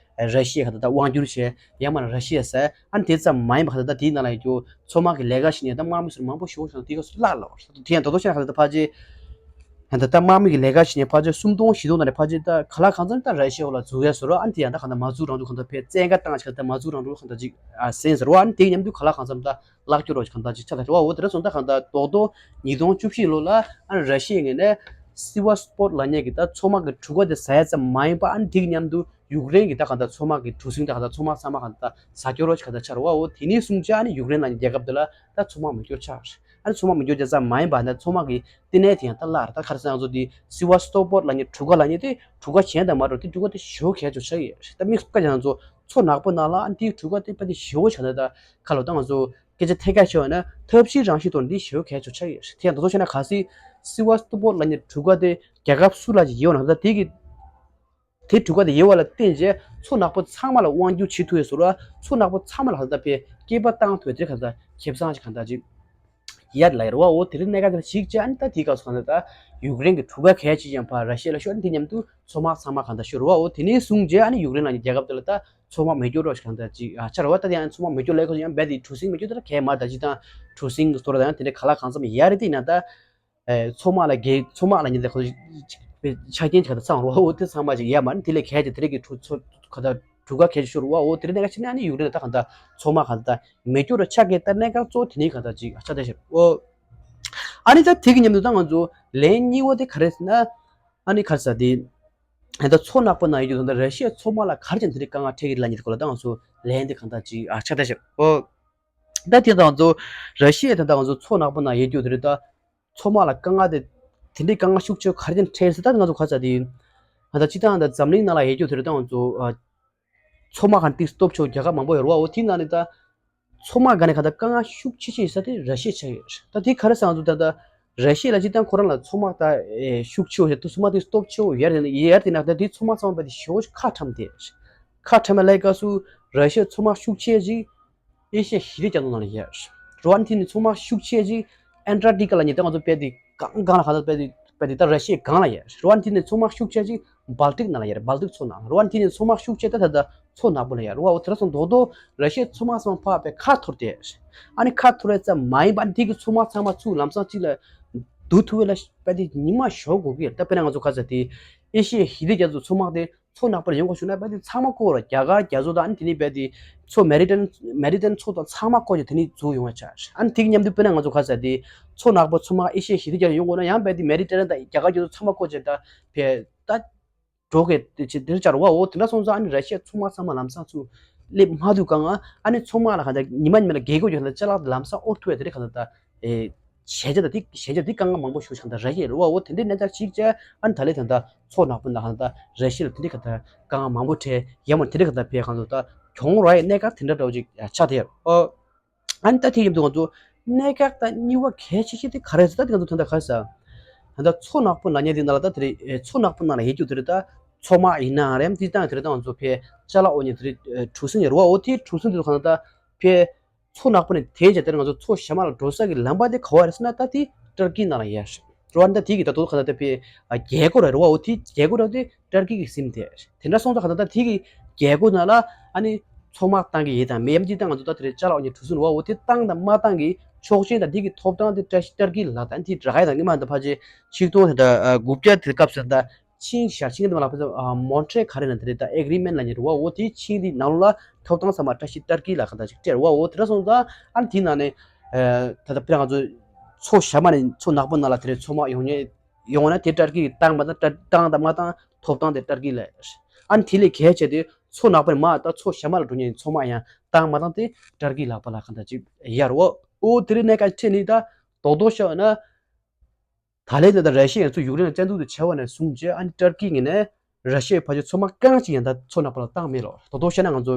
ར་ཤི་ཡ་གང་ལྟར་ད་དབང་བསྒྱུར་བྱས་ཡང་མིན་ན་ར་ཤི་ཡ་ཟ། ཨ་ནི་དེ་ཙམ་མ་ཡིན་པ་གང་ལྟར་ད་དེའི་ནང་ལ་ཡོད་རྒྱུ་མཚོ་དམག་གི་ལས་ཀ་བྱེད་མཁན་ད་དམག་མི་ཚོ་མང་པོ་ཞེ་པོ་ཞིག་དེའི་སྐབས་སུ་བརླག་ལབ་པ་རེད། དེ་ཡང་ད་དུང་བཤད་ན་གང་ལྟར་ད་ཕལ་ཆེར་ད་ལྟ་དམག་མི་གི་ལས་ཀ་བྱེད་མཁན་ཕལ་ཆེར་སུམ་སྟོང་བཞི་སྟོང་ནང་ནས་ཕལ་ཆེར་ད་ག་ལ་གང་འཚམ་ད་ར་ཤི་ཡའི་འོག་ལ་འཛུལ་ཡ་བཟོ་འདྲ། ཨ་ནི་དེ་ཡང་ད་གང་ལྟར་མ་འཛུལ་རང་འདུག་གང་ལྟར་ཕར་བཙན་བཀའ་བཏང་བྱས་གང་ལྟར་མ་འཛུལ་རང་འདུག་གང་ལྟར་ཅིག་ཨ་ཟེར་ཟེར་བ། ཨ་ནི་དེའི་མཉམ་དུ་ག་ལ་གང་འཚམ་ད་བརླག་སྐྱོར་རོགས་གང་ལྟར་ཅིག་ཆགས་ད་རེད་བ། འོ་དེ་འདྲ་སོང་ད་གང་ལྟར་རྡོག་རྡོག་ཉིས་སྟོང་བཅུ་བཞི་ལོ་ལ་ཨ་ནི་ར་ཤི་ཡའི་ངོས་ནས་སི་ཝ་སི་པོར་ལབ་མཁན་གྱི་ད་མཚོ་དམག་གི་གྲུ་ཁ་དེ་ཟ་ཡ་ཙམ་མ་ཡིན་པ་ཨ་ནི་དེ་གི་མཉམ་དུ་ཡུཀ་རེན་གྱི་ད་གང་ལྟར་མཚོ་དམག་གི་གྲུ་གཟིངས་ད་གང་ལྟར་མཚོ་དམག་ཚང་མ་གང་ལྟར་ཟ་སྐྱོར་རོགས་ཅིག་གང་ལྟར་ཆགས་རེད་བ། འོ་དེ་ནས་བཟུང་བྱས་ཨ་ནི་ཡུཀ་རེན་ལབ་མཁན་རྒྱལ་ཁབ་དེ་ལ་ད་མཚོ་དམག་མེ་སྐྱོར་ཆགས། ཨ་ནི་མཚོ་དམག་མེ་སྐྱོར་བྱས་ཙམ་མ་ཡིན་པ་ད་མཚོ་དམག་གི་བསྟི་གནས་དེ་ཡང་ད་བརླག་རེད། ད་ག་རེ་ཟེར་ན་ང་ཚོ་དེ་སི་ཝ་སི་ཏོ་པོར་ལབ་མཁན་གྲུ་ཁ་ལབ་མཁན་དེ་གྲུ་ཁ་གཞན་དང་མ་འདྲ་བ་དེ་གྲུ་ཁ་དེ་ཞེ་པོ་གལ་ཆེ་ཆགས་ཡོད་རེད། ད་དམིགས་སུ་བཀར་ཀྱང་ང་ཚོ་མཚོ་ནག་པོ་ནང་ལ་ཨ་ནི་དེའི་གྲུ་ཁ་དེ་དཔེ་དེ་ཞེ་པོ་ཆགས་ནས་ད་ཁ་ལོ་ད་ང་ཚོ་སྐད་ཆ་ཐད་ཀར་བཤད་པ་ན་ཐབས་ཤེས་རང་བཞིན་ཐོག་ནས་འདི་ཞེ་པོ་གལ་ཆེ་ཆགས་ཡོད་རེད། དེ་ཡང་ད་དུང་བཤད་ན་གལ་སྲིད་སི་ཝ་སི་ཏོ་པོར་ལབ་མཁན་གྲུ་ཁ་དེ་རྒྱལ་ཁབ་སུ་ལ་ཅིག་ཡོད་ན་ད་དེ་གི་དེ་གྲུ་ཁ་དེ་ཡོད་པ་ལ་བརྟེན་བྱས་མཚོ་ནག་པོ་ཚང་མ་ལ་དབང་སྒྱུར་བྱེད་ཐུབ་ཡས་བཟོ་འདྲ། མཚོ་ནག་པོ་ཚང་མ་ལ་གང་ལྟར་དཔེ་སྐྱེད་པ་བཏང་ཐུབ་ཡས་དེ་གང་ལྟར་ཁེ་བཟང་ཅིག་གང་ལྟར་ཅིག་ཡར་ལ་ཡར་བ། འོ་དེ་རིང་གནད་འགག་དེ་ཞིག་བྱས་ཨ་ནི་ད་དེའི་སྐབས་སུ་གང་ལྟར་ད་ཡུཀ་རེན་གྱི་གྲུ་ཁ་གལ་ཆེ་ཡང་ཕར་ར་ཤི་ཡ་ལ་ཤོར། ཨ་ནི་དེ་མཉམ་དུ་མཚོ་དམག་ཚང་མ་གང་ལྟར་ཤོར་བ། འོ་དེ་ནས་བཟུང་བྱས་ཨ་ནི་ཡུཀ་རེན་ལབ་མཁན་རྒྱལ་ཁབ་དེ་ལ་ད་མཚོ་དམག་མེ་སྐྱོར་རོགས་ཞིག་གང་ལྟར་ཅིག་ཨ་ཆགས་རེད་བ། ད་དེ་ཡང་མཚོ་དམག་མེ་སྐྱོར་ལབ་དུས་ཡང་རྦད་དེ་གྲུ་གཟིངས་མེ་སྐྱོར་དེ་ལ་གལ་མ་ད་ཅིག་དང་གྲུ་གཟིངས་གི་སོ་ར་དང་ཡང་དེ་འདྲའི་ག་ལ་གང་འཚམ་ཡ་རེད། དེ་ཡིན་ན་ད། ཨེ་མཚོ་དམག་ལ་རྒྱལ་མཚོ་དམག་ལབ་མཁན་དེ་ཁོ་ཚོ་ཆ་རྐྱེན་ག་ད་ཚང་རུ་བ། འོ་དེ་ཚང་མ་ཅིག་ཡ་མ་ནི་དེ་ལས་གལ་ཆེ་དེ་རིགས་ཀྱི་གྲུ་ཚོ་ག་ད་གྲུ་ཁ་གལ་ཆེ་ཤོར་བ། འོ་དེ་རིགས་གནད་འགག་ཆེ་ན་ཨ་ནི་ཡུཀ་རེན་ད་གང་ད་མཚོ་དམག་ག་ད་མེ་སྐྱོར་རུ་ཆགས་ཀྱི་ད་གནད་འགག་གཙོ་བོ་དེ་ནི་ག་ད་ཅིག་ཆགས་བསྡད་ཤག་འོ་ཨ་ནི་ད་དེ་གི་མཉམ་དུ་ད་ང་ཚོ་ལན་གཉིས་པ་དེ་ག་རེ་ཟེར་ན་ཨ་ནི་ག་རེ་ཟེར་དེ་ད་མཚོ་ནག་པོ་ནང་ཡོད་རྒྱུ་ད་ར་ཤི་ཡའི་མཚོ་དམག་ལ་ག་རེ་བྱས་ནས་དེ་རིགས་དཀའ་ངལ་འཕྲད་ཀྱི་ལབ་མཁན་དེ་སྐོར་ལ་ད་ང་ཚོ་ལན་དེ་གང་ད་ཅིག་ཆགས་བསྡད་ཤག་འོ་ད་དེ་ད་ང་ཚོ་ར་ཤི་ཡ་ད་ད་ང་ཚོ་མཚོ་ནག་པོ་ནང་ཡོད་རྒྱུ་དེ་རེད་ད། མཚོ་དམག་ལ་དཀའ་ངལ་དེ་དེ་འདྲའི་དཀའ་ངལ་ཤུགས་ཆེ་ག་རེ་བྱས་ནས་འཕྲད་ཟེར་ད་ང་ཚོ་ག་ཚ་དེ་ཡིན། ད་སྤྱིར་བཏང་ད་འཛམ་གླིང་ནང་ལ་ཡོད་རྒྱུ་དེ་རེད་ད་ང་ཚོ་ཨ་མཚོ་དམག་གང་ཏིག་སྟོབས་ཆེ་བོ་རྒྱལ་ཁབ་མང་པོ་ཡོད་རེད་བ། འོ་དེའི་ནང་ནས་ད་མཚོ་དམག་སྒང་ནས་གང་ལྟར་དཀའ་ངལ་ཤུགས་ཆེ་ཆེ་ཡོད་ས་དེ་ར་ཤི་ཡ་ཆགས་ཡོད་རེད། ད་དེ་ག་རེ་ཟེར་ང་ཚོ་ད་ད་ར་ཤི་ཡ་ལ་སྤྱིར་བཏང་ཁོ་རང་ལ་མཚོ་དམག་ད་ཨེ་ཤུགས་ཆེ་བོ་ཡོད་མཚོ་དམག་དེ་སྟོབས་ཆེ་བོ་ཡོད་རེད། ཡོད་དེ་ན་ད་དེ་མཚོ་དམག་ཚང་མ་དཔེ་དེ་ཞེ་པོ་ཁ་ཁྲམ་དེ་ཁ་ཁྲམ་ལ་སྐབས་སུ་ར་ཤི་ཡ་མཚོ་དམག་ཤུགས་ཆེ་ཅིག་ཨེ་ཤི་ཡ་ཞི་བདེ་རྒྱ་མཚོ་ནང་ལ་ཡོད། རེད་བ། ཨ་ནི་དེ་ནི་མཚོ་དམག་ཤུགས་ཆེ་ཅིག་ཨན་ཊར་ཀི་ཀ་ལབ་མཁན་དེ་ང་ཚོ་དཔེ་དེ་སྒང་སྒང་ལ་ག་ཚོད་དཔེ་དེ་དཔེ་དེ་ད་ར་ཤི་ཡའི་སྒང་ལ་ཡོད། རེད་བ། ཨ་ནི་དེ་ནི་མཚོ་དམག་ཤུགས་ཆེ་ཅིག་སྦལ་ཏིག་ནང་ལ་ཡོད་རེད། སྦལ་ཏིག་མཚོ་ནང་རེད་བ། ཨ་ནི་དེ་ནི་མཚོ་དམག་ཤུགས་ཆེ་ད་ད་ད་མཚོ་ནག་པོ་ལ་ཡོད་རེད་བ། འོ་དེ་འདྲ་སོང་དོག་དོག་ར་ཤི་ཡའི་མཚོ་དམག་ཚང་མ་ཕར་དཔེ་ཁ་འཐོར་ཏེ། ཨ་ནི་ཁ་འཐོར་བའི་ཙམ་མ་ཡིན་པ་ཨ་ནི་དེ་གི་མཚོ་དམག་ཚང་མ་ཚུར་ལམ་སང་གཅིག་ལ་བསྡུ་ཐུབ་པ་ལ་དཔེ་དེ་ཉི་མ་ཞོག་དགོས་ཀྱི་རེད། ད་དཔེར་ན་ང་ཚོ་ག་ཚོད་དེ་ཨེ་ཤི་ཡའི་ཞི་བདེ་རྒྱ་མཚོ་མཚོ་དམག་དེ། མཚོ་ནག་པོར་ཡོང་དགོས་བྱུང་ན་རྦད་དེ་ཚང་མ་བསྐོར་ར་རྒྱ་གར་རྒྱ་མཚོ་དང་ཨ་ནི་དེ་ནས་རྦད་དེ་མཚོ་མེ་ཌི་ཊེ་རེ་ནི་མེ་ཌི་ཊེ་རེ་ནི་མཚོ་དང་ཚང་མ་བསྐོར་བྱས་དེ་ནས་འཛུལ་ཡོང་བ་ཆགས། ཨ་ནི་དེ་གི་མཉམ་དུ་དཔེར་ན་ང་ཚོ་ག་ཚ་དེ་མཚོ་ནག་པོ་མཚོ་དམག་ཨེ་ཤི་ཡའི་ཞི་བདེ་རྒྱ་ཡོང་དགོས་ན་ཡང་རྦད་དེ་མེ་ཌི་ཊེ་རེ་ནི་དང་རྒྱ་གར་རྒྱ་མཚོ་ཚང་མ་བསྐོར་བྱས་ད་ཕེ་ད་འགྲོ་གི་དེ་ཆེ་དེར་བཅར་བ། འོ་དེ་འདྲ་སོང་ཙང་ཨ་ནི་ར་ཤི་ཡའི་མཚོ་དམག་ཚང་མ་ལམ་སང་ཚུར་སླེབས་མ་ཐུབ་གང་ཨ་ནི་མཚོ་དམག་ལ་ག་འདྲ་ཉི་མ་ཉི་མ་ལ་རྒྱལ་སྒོ་ཡོད་ན་ཅ་ལག་ལམ་སང་དབོར་ཐུབ་ཡ་དེ་རེད། ག་འདྲ་ད། ཨེ། ཞན་ཆ་དང་དེ་ཞན་ཆ་དེ་དཀའ་ངལ་མང་པོ་ཞིག་ཆགས་འདུག་ར་ཤི་ཡ་རེད་བ། འོ་དེ་འདྲའི་གནས་སྟངས་ཤིག་བྱས་ཨ་ནི་ད་ལས་ད་ལྟ་མཚོ་ནག་པོ་ནང་ད་ལྟ་ར་ཤི་ཡ་ལ་དེ་འདྲའི་ག་ད་དཀའ་ངལ་མང་པོ་འཕྲད་ཡ་མ་དེ་འདྲའི་ག་ད་ཕེ་གང་འདུག་ད་གྱོང་རག་ཡ་གནད་འགག་དེ་འདྲ་འདྲ་བོ་ཅིག་ཆགས་ཐལ། ཨོ། ཨ་ནི་ད་དེ་ཡིན་དུས་ང་ཚོ་གནད་འགག་ད་གཉིས་པ་གལ་ཆེ་ཤོས་དེ་ག་རེ་རེད་ཟེར་ད་དེ་ང་ཚོ་ད་ལྟ་ག་རེ་ཟེར། ད་ལྟ་མཚོ་ནག་པོ་ནང་ཉལ་དེ་ནང་ལ་ད་དེ་རེད། མཚོ་ནག་པོ་ནང་ལ་ཡོད་རྒྱུ་དེ་རེད། ད་མཚོ་དམག་ཡིན་ན་རེད་དེ་ད་དེ་རེད། ད་ང་ཚོ་ཕེ་ཅ་ལག་འོ་ཉལ་དེ་རེད། གྲུ་གཟིངས་ཡོད་རེད་བ། འོ་དེ་གྲུ་གཟིངས་དེ་ཚོ་ག་ད་ད་ཕེ། མཚོ་ནག་པོ་ནས་དེད་བྱས་དེར་ང་ཚོ་མཚོ་ཞྭ་དམར་ལ་འགྲོ་ས་གི་ལམ་པ་དེ་ག་བ་རེད་ཟེར་ན་ད་དེ་ཏུར་ཀི་ནང་ལ་ཡོད་རེད་བ། ད་དེ་གི་ད་དུང་ག་ད་ད་ཕེ་རྒྱལ་སྒོ་རེད་བ། འོ་དེ་རྒྱལ་སྒོ་རེད་དེ་ཏུར་ཀི་གི་ཟིན་དེ་རེད། དེ་འདྲ་སོང་ཙང་ག་ད་ད་དེ་གི་རྒྱལ་སྒོ་ནང་ལ་ཨ་ནི་ མཚོ་དམག་བཏང་གི་ཡོད་དང་མེད་ཡམ་ཅི་ད་ང་ཚོ་ད་དེ་རིང་ཅ་ལག་འོག་ནས་གྲུ་གཟིངས་རེད་བ། འོ་དེ་བཏང་དང་མ་བཏང་གི་ཆོག་མཆན་དང་དེ་གི་ཐོབ་ཐང་དེ་བཀྲ་ཤིས་ཏར་ཀི་ལ་ད་དེ་དྲག་ཡ་དང་ངེས་མ་ད་ཕལ་ཆེར་ཆིག་སྟོང་དེ་ད་དགུ་བརྒྱ་དེ་སྐབས་སུ་ད་ཆིང་ཤ་ཆིང་དེ་མ་ལ་ཕལ་ཆེར་མོན་ཊི་རེལ་ག་རེ་ན་དེ་རེད་ད་ཨེ་གྷི་རི་མེན་ཊི་ལ་ཉེ་རེད་བ། འོ་དེ་ཆིང་དེ་ནང་ལོགས་ལ་ཐོབ་ཐང་ཚང་མ་བཀྲ་ཤིས་ཏར་ཀི་ལ་ག་ད་ཅིག་སྤྲད་རེད་བ། འོ་དེ་འདྲ་སོང་ཙང་ཨ་ནི་དེའི་ནང་ནས་ད་ད་ཕེ་ར་ང་ཚོ་མཚོ་ཞྭ་དམར་ནས་མཚོ་ནག་པོ་ནང་ལ་དེ་རིང་མཚོ་དམག་ཡོང་ཉེ་ཡོང་ན་དེ་ཏར་ཀི་བཏང་མ་བཏང་བཏང་དང་མ་བཏང་ཐོབ་ཐང་དེ་ཏར་ཀི་ལ། ཨ་ནི་དེ་ལས་གལ་ཆེ་དེ་མཚོ་ནག་པོ་ནས་མར་ད་མཚོ་ཞྭ་དམར་ལ་འགྲོ་ཉེ་མཚོ་དམག་ཡང་བཏང་མ་བཏང་དེ་ཏར་ཀི་ལག་པ་ལ་ག་འདྲ་ཅིག་ཡར་འོ། འོ་དེ་རིང་གནད་འགག་ཆེ་ནི་ད་རྡོག་རྡོག་བཤད་ན། ད་ལན་ད་ལྟ་ར་ཤི་ཡ་ཚོ་ཡུཀ་རེན་ལ་བཙན་འཛུལ་དུ་བྱས་པ་ནས་བཟུང་རྗེས་ཨ་ནི་ཏར་ཀི་ངོས་ནས་ར་ཤི་ཡའི་ཕར་ཕྱོགས་མཚོ་དམག་རྐང་གཅིག་ཡང་ད་མཚོ་ནག་པོ་ལ་བཏང་མེད་ལོ། རྡོག་རྡོག་བཤད་ན་ང་ཚོ་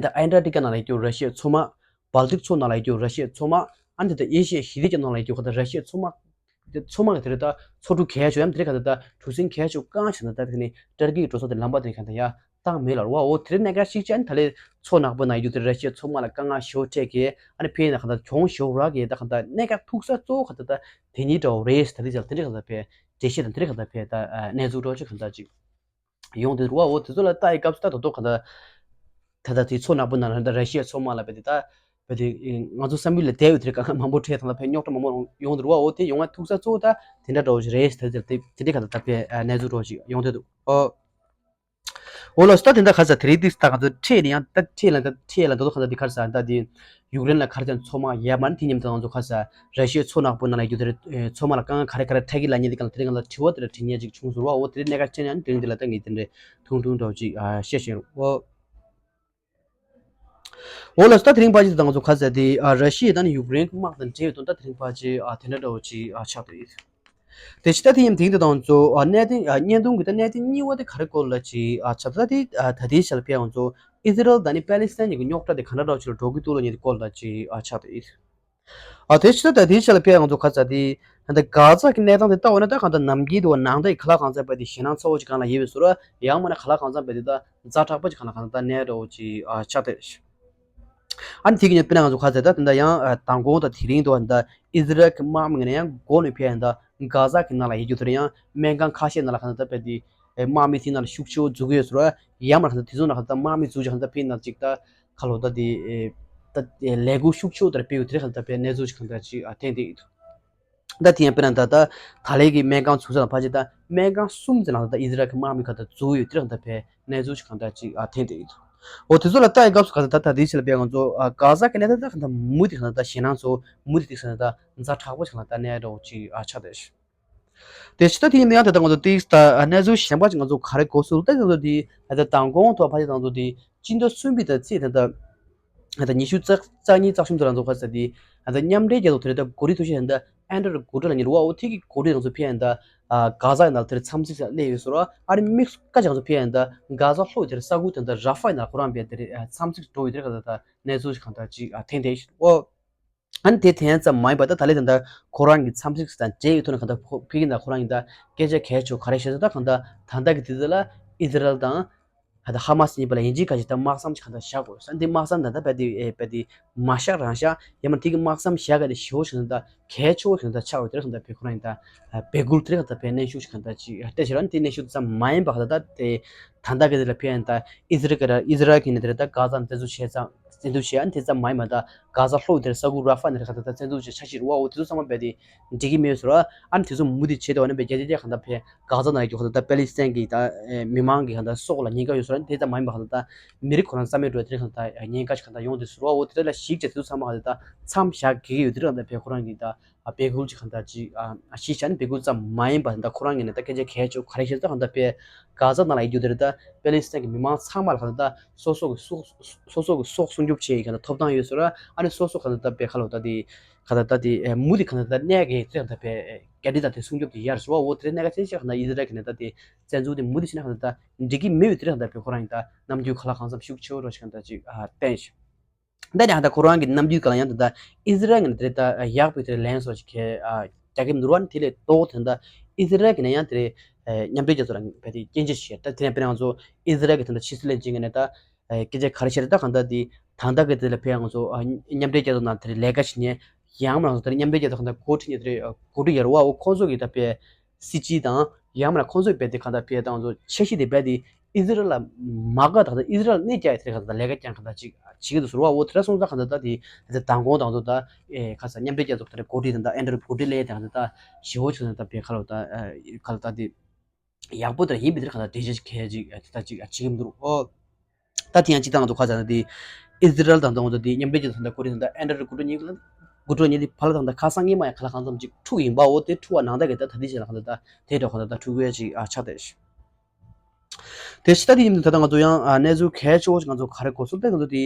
ད་ཨན་ཊར་ཀི་ཀ་ནང་ལ་ཡོད་རྒྱུ་ར་ཤི་ཡའི་མཚོ་དམག་བལ་ཏིག་མཚོ་ནང་ལ་ཡོད་རྒྱུ་ར་ཤི་ཡའི་མཚོ་དམག་ཨ་ནི་ད་ལྟ་ཨེ་ཤི་ཡའི་ཞི་བདེ་ཅན་ནང་ལ་ཡོད་རྒྱུ་ཁ་ད་ར་ཤི་ཡའི་མཚོ་དམག་དེ་མཚོ་དམག་གི་དེ་རེད་ད་མཚོ་གྲུ་གས་ཆོ་ཡང་དེ་རེད་ཁ་ད་ད་གྲུ་གཟིངས་གས་ཆོ་རྐང་ཆ་ན་ད་དེ་ནི་ཏར་ཀི་གི་འགྲོ་ས་དེ་ལམ་པ་དེ་ནི་ཁ་ད་ཡ་བཏང་མེད་ལ་ར་བ། འོ་དེ་རིང་གནད་འགག་ཤིག་ཅན་ད་ལས་མཚོ་ནག་པོ་ནང་ཡོད་དེ་ར་ཤི་ཡའི་མཚོ་དམག་ལ་དཀའ་ངལ་ཞོ་ཁྲེ་གི་ཨ་ནི་ཕེ་ན་ཁ་ད་གྱོང་ཞོ་ར་གི་ད་ཁ་ད་གནད་འགག་ཐུག་ས་གཙོ་བོ་ཁ་ད་ད་དེ་ཉིད་འདྲ་བོ་རེད། ད་དེ་ཅག་དེ་འདྲ་ཁ་ད་ཕེ་འགྲེལ་བཤད་དང་དེ་འདྲ་ཁ་ད་ཕེ་ད་གནས་ཚུལ་འགྲོ་ཆེ་ཁ་ད་ཅིག་ཡོང་དེ་རུ་བ། འོ་དེ་ཚོ་ལ་ལྟ་ཡི་སྐབས་སུ་ད་དོ་དོ་ག་ད་ད་ད་དེ་མཚོ་ནག་པོ་ནང་ལ་ད་ར་ཤི་ཡའི་མཚོ་དམག་ལ་བས་དེ་ད་བས་དེ་ང་ཚོ་བསམ་ཡུལ་ལ་བསྡད་ཡོད་དེ་རེད། ག་ང་མང་པོ་ཁྲལ་དང་ལ་བས་རྙོག་དྲ་མང་པོ་ཡོང་དེ་རུ་བ། འོ་དེ་ཡོང་བ་ཐུག་ས་གཙོ་བོ་ད་དེ་འདྲ་འདྲ་བོ་ཞིག་རེད། ད་དེ་དེ་འདྲ་ག་ད་ད་བས་གནས་ཚུལ་འགྲོ་ཞིག་ཡོང་དེ་འདུག་ཨོ། འོ་ལགས་སོ། ད་དེ་འདྲ་ག་ས་དེ་རིང་ཏིག་ད་ང་ཚོ་ཁྲལ་ནས་ཡང་ད་ཁྲལ་ལ་ད་ཁྲལ་ལ་ད་དོ་ག་ད་དེ་ག་ས་ད་དེ། ཡུཀ་རེན་ལ་ག་རེ་བྱས་མཚོ་དམག་ཡར་མར་དེ་མཉམ་དུ་ང་ཚོ་ཁ་ས་ར་ཤི་ཡའི་མཚོ་ནག་པོ་ནང་ལ་ཡོད་དེ་རེད། མཚོ་དམག་ལ་དཀའ་ངལ་ག་རེ་ག་རེ་འཕྲད་ཀྱི་ལ་ཉེ་དེ་ག་ལ་དེ་རིང་ང་ལ་དྲི་བ་དེ་འདྲ་དྲི་མཁན་ཅིག་བྱུང་སོང་རོགས། འོ་དེ་རིང་གནད་འགག་ཆེ་ན་ཡང་དེ་རིང་འདི་ལ་ད་ངས་དེ་འདྲ་ཐུང་ཐུང་འདྲ་བོ་ཅིག་བཤད་བཞིན་རོགས། འོ་ལགས་སོ། ད་དེ་རིང་ཕལ་ཆེར་ད་ང་ཚོ་ཁ་ས་དེ་ར་ཤི་ཡ་དང་ཡུཀ་རེན་གྱི་དམག་དང་འབྲེལ་བའི་དོན་དག་དེ་རིང་ཕལ་ཆེར་དེ་འདྲ་འདྲ་བོ་ཅིག་ཆགས་བསྡད་ཡོད། དེ་ཕྱི་ད་དེ་ཡིན་དེང་དུ་དང་ཚོ་ཨ་གནད་དོན་ཨ་བརྙན་ཐུང་གི་ད་གནད་དོན་གཉིས་པ་དེ་ག་རེ་སྐོར་ལ་ཅིག་ཨ་ཆ་ད་དེ་ཨ་ད་དེའི་ཆ་ལ་ཕེ་ང་ཚོ་ཨི་ཟི་རལ་དང་ནི་པེ་ལི་སི་ཐན་གཉིས་ཀྱི་རྙོག་དྲ་དེ་ག་འདྲ་འདྲ་ཅིག་ལ་འགྲོ་གི་འདུག་ལ་ཉེ་དེ་སྐོར་ལ་ཅིག་ཨ་ཆ་ད་ཨི་ཨ་དེ་ཕྱི་ད་ད་དེའི་ཆ་ལ་ཕེ་ང་ཚོ་ཁ་ཚ་དེ་ད་གྷ་ཛ་གི་གནས་སྟངས་དེ་ལྟ་བ་ན་ད་གང་ལྟར་ནམ་རྒྱུན་དུ་བ་ནང་ད་ཡི་ག་ལ་གང་ཚ་པ་དེ་ཞེད་སྣང་ཚ་བོ་ཅིག་གང་ལ་ཡོད་པའི་ཟུར་ཡང་མ་ན་ག་ལ་གང་ཚ་པ་དེ་ད་ཛ་དྲག་པོ་ཅིག་གང་ལ་གང་ད་གནས་འདྲ་བོ་ཅིག་ཨ་ཆ་ད་ཨི། ཨ་ནི་དེ་གི་ནས་དཔེར་ན་ང་ཚོ་ག་ཚད་ད་དེ་འདྲ་ཡང་ཨ་དང་གོང་དང་དེ་རིང་དུ་ད་ཨི་ཟི་རལ་གྱི་དམག་མི་ངོས་ནས་ཡང་འགོ་ནས་ཕེ་ཡང་ད་གྷ་ཛ་གི་ནང་ལ་ཡོད་རྒྱུ་དེར་ཡང་སྨན་ཁང་ཁ་ཤས་ནང་ལ་ག་ཚད་ད་དཔེ་དེ་དམག་མི་དེ་ནང་ལ་ཤུགས་ཆེ་བོ་འཛུལ་གི་ཡོད་ཟེར་བ། ཡང་མ་ག་ཚད་དེ་ཚོ་ནང་ག་ཚད་ད་དམག་མི་འཛུལ་རྒྱུ་ག་ཚད་ད་ཕེ་ནང་ཅིག་ད་ཁ་ལོ་ད་དེ་ད་ལས་འགུལ་ཤུགས་ཆེ་བོ་དེར་སྤེལ་ཡོད་དེར་ག་ཚད་ད་ཕེ་གནས་ཚུལ་ཞིག་ག་ཚད་ཅིག་ཨ་ཐེངས་དེ་ཡོད། ད་དེ་ཡང་དཔེར་ན་ད་ད་ད་ལན་གྱི་སྨན་ཁང་ཚུགས་ས་དང་ཕལ་ཆེར་ད་སྨན་ཁང་གསུམ་ཙམ་ནང་ད་ད་ཨི་ཟི་རལ་གྱི་དམག་མི་ག་ད་འཛུལ་ཡོད་དེ་རང་ད་ཕེ་གནས་ཚུལ་ཞིག་གང་ད་ཅིག་ཨ་ཐེངས་དེ་ཡིན། འོ་དེ་ཚོ་ལ་ལྟ་ཡི་སྐབས་སུ་ག་ད་ད་ད་དེའི་ཆེད་ལ་དཔེ་ང་ཚོ་ཨ་གྷ་ཛ་གི་གནས་སྟངས་ད་ག་ད་མུ་མཐུད་ག་ད་ཞེད་སྣང་ཚོ་མུ་མཐུད་དེ་ས་ད་ཛ་དྲག་པོ་ཞིག་ལ་ད་གནས་འགྲོ་ཅིག་ཨ་ཆགས་བསྡད་ཤག་དེ་ཕྱི་ད་དེ་ཡིན་ན་ཡང་ད་ལྟ་ང་ཚོ་ཏིག་ད་གནས་ཚུལ་གཞན་པ་ཅིག་ང་ཚོ་ག་རེ་གོ་སོང་ད་ང་ཚོ་དེ་ད་ལྟ་མདང་དགོང་ཐོག་ཕལ་ཆེར་ང་ཚོ་དེ་སྤྱི་ཟླ་གསུམ་པའི་ད་ཚེས་ད་ལྟ་ད་ཉི་ཤུ་རྩ་རྩ་གཉིས་རྩ་གསུམ་ཚོ་ལ་ཚོ་ཁ་ས་དེ་ད་མཉམ་འབྲེལ་རྒྱལ་ཚོགས་དེ་རེད་ད་གོ་སྒྲིག་ཐུགས་ཤེས་ད་ཨན་ཌར་གོ་སྒྲིག་ལ་ཉེ་རུ་བ་འོ་ཐིག་གི་གོ་སྒྲིག་ང་ཚོ་ཕེ་ཡང་ད་གྷ་ཛ་ཡང་ད་དེར་འཚམས་གཟིགས་སླེབས་ཡོད་ཟེར་བ། ཨ་རི་དམིགས་སུ་བཀར་ཅིག་ང་ཚོ་ཕེ་ཡང་ད་གྷ་ཛ་ལྷོ་དེར་ས་ཁུལ་དེ་ད་ར་ཧྥ་ཡང་ད་ཁོ་རང་ཕེ་དེར་འཚམས་གཟིགས་འགྲོ་ཡོད་དེར་ག་ད་ད་གནས་ཚུལ་ཞིག་གང་ད་ཅིག་ཐེངས་དེ་ཤི་འོ། ཨ་ནི་དེ་དེ་ཡང་ཙམ་མ་ཡིན་པ་ད་ད་ལེ་ད་ད་ཁོ་རང་གི་འཚམས་གཟིགས་དང་འབྲེལ་ཡོད་ཐོག་ནས་ག་ད་ཕེ་གི་ད་ཁོ་རང་གི་ད་སྐད་ཆ་གལ་ཆེ་བ་ག་རེ་བཤད་ད་གང་ད་ད་ད་གི་དེ་དེ་ལ་ཨི་ཟི་རལ་དང་། ད་ལྟ་ཧ་མ་སི་གཉིས་པ་ལ་ཡིན་གཅིག་མིན་གཅིག་ད་དམག་མཚམས་ཅིག་གང་ལྟར་བཞག་དགོས་ས་འདི་དམག་མཚམས་ད་ལྟ་བས་དེ་ཨེ་བས་དེ་མ་བཞག་རང་བཞག་ཡང་མ་དེ་གི་དམག་མཚམས་བཞག་ག་དེ་ཞེ་པོ་ཞིག་ད་ལྟ་གལ་ཆེ་བོ་ཞིག་ད་ལྟ་ཆགས་ཡོད་དེ་རེད་གང་ལྟར་བས་ཁོ་རང་ཡིན་ད་འབོད་སྐུལ་དེ་རེད་གང་ལྟར་བས་གནོན་ཤུགས་ཞིག་གང་ལྟར་ཅིག་སྟེར་བྱས་ར་ནི་དེ་གནོན་ཤུགས་ཙམ་མ་ཡིན་པ་གང་ལྟར་ད་དེ་ད་ལྟ་གི་དེ་ལ་ཕན་ཡང་ད་ཨི་ཟི་རལ་གི་ར་ཨི་ཟི་རལ་གི་ནི་དེ་རེད་ད་གྷ་ཛ་ནི་བཙན་འཛུལ་བྱས་ཙང་བཙན་འཛུལ་བྱས་ཨ་ནི་དེ་ཙམ་མ་ཡིན་པ་ད་གྷ་ཛ་ལྷོ་དེ་རེད་ས་ཁུལ་ར་ཧྥ་ནི་རེད་གང་ལྟར་ད་བཙན་འཛུལ་བྱས་ཆ་ཤས་རེད་བ་འོ་དེ་ཚོ་ཚང་མ་བས་དེ་འགྲིག་གི་མེད་ཟེར་བ། ཨ་ནི་དེ་ཚོ་མུ་མཐུད་བྱེད་དུ་བ་ནི་བས་རྒྱ་ཆེ་རྒྱ་གང་ལྟར་བས། གྷ་ཛ་ནང་ཡོད་རྒྱུ་གང་ལྟར་ད་པེ་ལི་སི་ཐན་གྱི་ད་མི་མང་གི་གང་ལྟར་སྲོག་ལ་ཉེན་ཁ་ཡོད་ཟེར་བ་དེ་ཙམ་མ་ཡིན་པ་གང་ལྟར་ད་མི་རིགས་ཁོ་རང་རྩ་མེད་འགྲོ་དེ་གང་ལྟར་ཉེན་ཁ་ཞིག་གང་ལྟར་ཡོང་དུས་ཟེར་བ་འོ་དེ་ལ་གཞིགས་བྱས་དེ་ཚོ་ཚང་མ་གང་ལྟར་ད་མཚམས་བཞག་གི་ཡོད་དེ་གང་ལྟར་བས་ཁོ་རང་གི་ད་འབོད་སྐུལ་ཅིག་གང་ལྟར་ཅིག་གཞིས་ཆགས་ནས་འབོད་སྐུལ་ཙམ་མ་ཡིན་པ་ད་ཁོ་རང་གི་ནས་ད་སྐད་ཆ་གལ་ཆེ་ག་རེ་བཤད་ད་གང་ལྟར་བས་གྷ་ཛ་ནང་ལ་ཡོད་རྒྱུ་དེ་རེད་ད་པེ་ལི་སི་ཐན་གྱི་མི་མང་ཚང་མ་ལ་གང་ལྟར་ད་སོ་སོ་གི་སྲོག་སོ་སོ་གི་སྲོག་སྲུང་སྐྱོབ་བྱེད་ཡི་གང་ལྟར་ཐོབ་ཐང་ཡོད་ཟེར་བ་ཨ་ནི་སོ་སོ་གང་ལྟར་ད་བས་ཁ་ལོ་ད་དེ། ག་ད་ད་དེ་མུ་དེ་ག་ད་ད་གནས་གི་ཚེ་ད་བས་རྒྱ་རི་དང་དེ་སྲུང་སྐྱོབ་དེ་ཡར་ཞུ་བ་འོ་དེ་གནས་ག་ཚེ་ཤག་ད་ཨི་ཟི་རལ་གི་ནས་ད་དེ་བཙན་འཛུལ་དེ་མུ་དེ་ཕྱིན་ན་ག་ད་ད་འགྲིག་གི་མེད་པའི་དེ་ག་ད་བས་ཁོ་རང་ཡིན་ད་ནམ་རྒྱུན་ག་ལ་གང་འཚམ་ཤུགས་ཆེ་བོ་རོ་ཞིག་ག་ད་ཅིག་བསྟན་ཤག་ད་ནས་ད་ཁོ་རང་གི་ནམ་རྒྱུན་ག་ལ་ཡང་ད་ད་ཨི་ཟི་རལ་གི་ནས་དེ་ད་ཡག་པའི་དེ་ལན་སོ་ཞིག་ག་རྒྱ་གི་ནུར་བ་དེ་ལས་ཏོག་དེ་ད་ཨི་ཟི་རལ་གི་ནས་ཡང་དེ་མཉམ་འབྲེལ་རྒྱལ་ཚོགས་ལ་བས་དེ་སྐྱོན་བརྗོད་བྱས་ད་དེ་ནས་དཔེར་ན་ང་ཚོ་ཨི་ཟི་རལ་གི་དེ་ད་ཕྱི་སྲིད་བློན་ཆེན་གི་ནས་ད། སྐད་ཆ་ག་རེ་བཤད་རེད་ད་གང་ལྟར་དེ་ད་ལྟ་གི་དེ་ལ་ཕེ་ཡང་ང་ཚོ་མཉམ་འབྲེལ་རྒྱལ་ཚོགས་ནང་དེར་ལས་ཀ་བྱེད་མཁན་ཡང་མ་ང་ཚོ་དེར་མཉམ་འབྲེལ་རྒྱལ་ཚོགས་གང་ལྟར་འགོ་ཁྲིད་མཁན་དེ་འགོ་ཁྲིད་ཡར་བ་འོ་ཁོང་ཚོ་གི་ད་ཕེ་སྲིད་སྤྱི་དང་ཡང་མ་ཁོང་ཚོ་ཕེ་དེ་གང་ལྟར་ཕེ་ད་ང་ཚོ་འཆར་གཞི་དེ་ཕེ་དེ་ ཨི་ཟི་རལ་ལ་མ་དགའ་དང་ད་ཨི་ཟི་རལ་གནས་རྒྱག་ཡ་དེ་ག་ད་ལས་ཀ་རྐྱང་ག་ད་ཅིག་བྱེད་ཀྱི་འདུག་ཟེར་བ། འོ་དེ་འདྲ་སོང་ཙང་ག་ད་ད་དེ་ད་མདང་དགོང་དང་ད་ད་ཨེ་ཁ་ས་མཉམ་འབྲེལ་རྒྱལ་ཚོགས་དེ་འགོ་ཁྲིད་དང་ད་ཨན་ཌྲུ་འགོ་ཁྲིད་ལས་དང་ད་ད་ཞི་བོ་ཆུ་ད་ད་བེ་ཁ་ལོ་ད་ཁ་ལོ་ད་དེ་ཡག་པོ་དེ་ཡིན་པའི་དེ་ག་ད་འགྲེལ་བཤད་གལ་ཅིག་ད་ཅིག་བྱེད་ཀྱི་མི་འདུག་ཨོ། ད་དེ་ཡང་སྤྱི་བཏང་དུ་ཁ་ས་ད་དེ་ཨི་ཟི་རལ་དང་ད་ད་དེ་མཉམ་འབྲེལ་རྒྱལ་ཚོགས་ད་འགོ་ཁྲིད་དང་ད་ཨན་ཌྲུ་འགོ་ཁྲིད་གཉིས་འགོ་ཁྲིད་གཉིས་དེ་བར་ལ་དང་ད་ཁ་སང་ཉི་མ་ཡང་ག་ལ་གང་འཚམ་ཅིག་འཁྲུག་ཡིན་པ། འོ་དེ་འཁྲུག་པ་ནང་ད་ག་ད་ད་དེ་ཞིག་ལ་ག་ད་ད་དེ་འདྲ་ག་ད་ད་འཁྲུག་གི་ཅིག་ཆགས་ཏེ། དེ་ཕྱི་ད་དེ་ཡིན་ད་ད་ང་ཚོ་ཡང་ཨ་གནས་ཚུལ་གལ་ཆེ་བོ་ཞིག་ང་ཚོ་ག་རེ་གོ་སོང་ད་ང་ཚོ་དེ་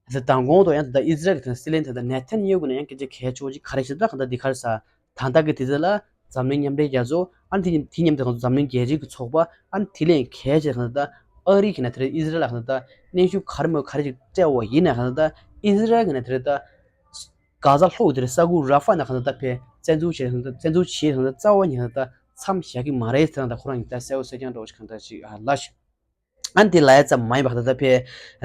ད་མདང་དགོང་དུ་ཡང་ད་ད་ཨི་ཟི་རལ་གྱི་ད་སྲིད་བློན་ད་ད་ནེ་ཐན་ཡ་ཧུ་ནས་ཡང་སྐད་ཆ་གལ་ཆེ་བོ་ཞིག་ག་རེ་ཞིག་ད་ག་ད་དེ་ག་རེ་ཟེར། ད་ལྟ་གི་དུས་ཚོད་ལ་འཛམ་གླིང་མཉམ་འབྲེལ་རྒྱལ་ཚོགས་ཨ་ནི་དེ་དེ་མཉམ་དུ་ང་ཚོ་འཛམ་གླིང་རྒྱལ་སྤྱིའི་གི་ཚོགས་པ་ཨ་ནི་དེ་ལས་གལ་ཆེ་ག་ད་ཨ་རི་གི་ནས་དེ་ཨི་ཟི་རལ་ལ་ག་ད་གནོན་ཤུགས་ག་རེ་མོ་ག་རེ་ཞིག་སྤྲད་པ་ཡིན་ན་ག་ད་ཨི་ཟི་རལ་གི་ནས་དེ་ད་གྷ་ཛ་ལྷོ་དེར་ས་ཁུག་ར་ཧྥ་ནང་ག་ད་ཕེ་བཙན་འཛུལ་བྱས་ག་ད་བཙན་འཛུལ་བྱས་ག་ད་རྩ་བ་ཉིད་ག་ད་མཚམས་བཞག་གི་མ་རེད་ཟེར་ན་ད་ཁོ་རང་གི་ད་གསལ་པོ་གསལ་རྐྱང་འདྲ་བོ་ཞིག་ག་ད་ཅིག་ཨ་ལ་ཞིག་ཨ་ནི་དེ་ལ་ཡ་ཙམ་མ་ཡིན་པ་ག་ད་ད་ཕེ་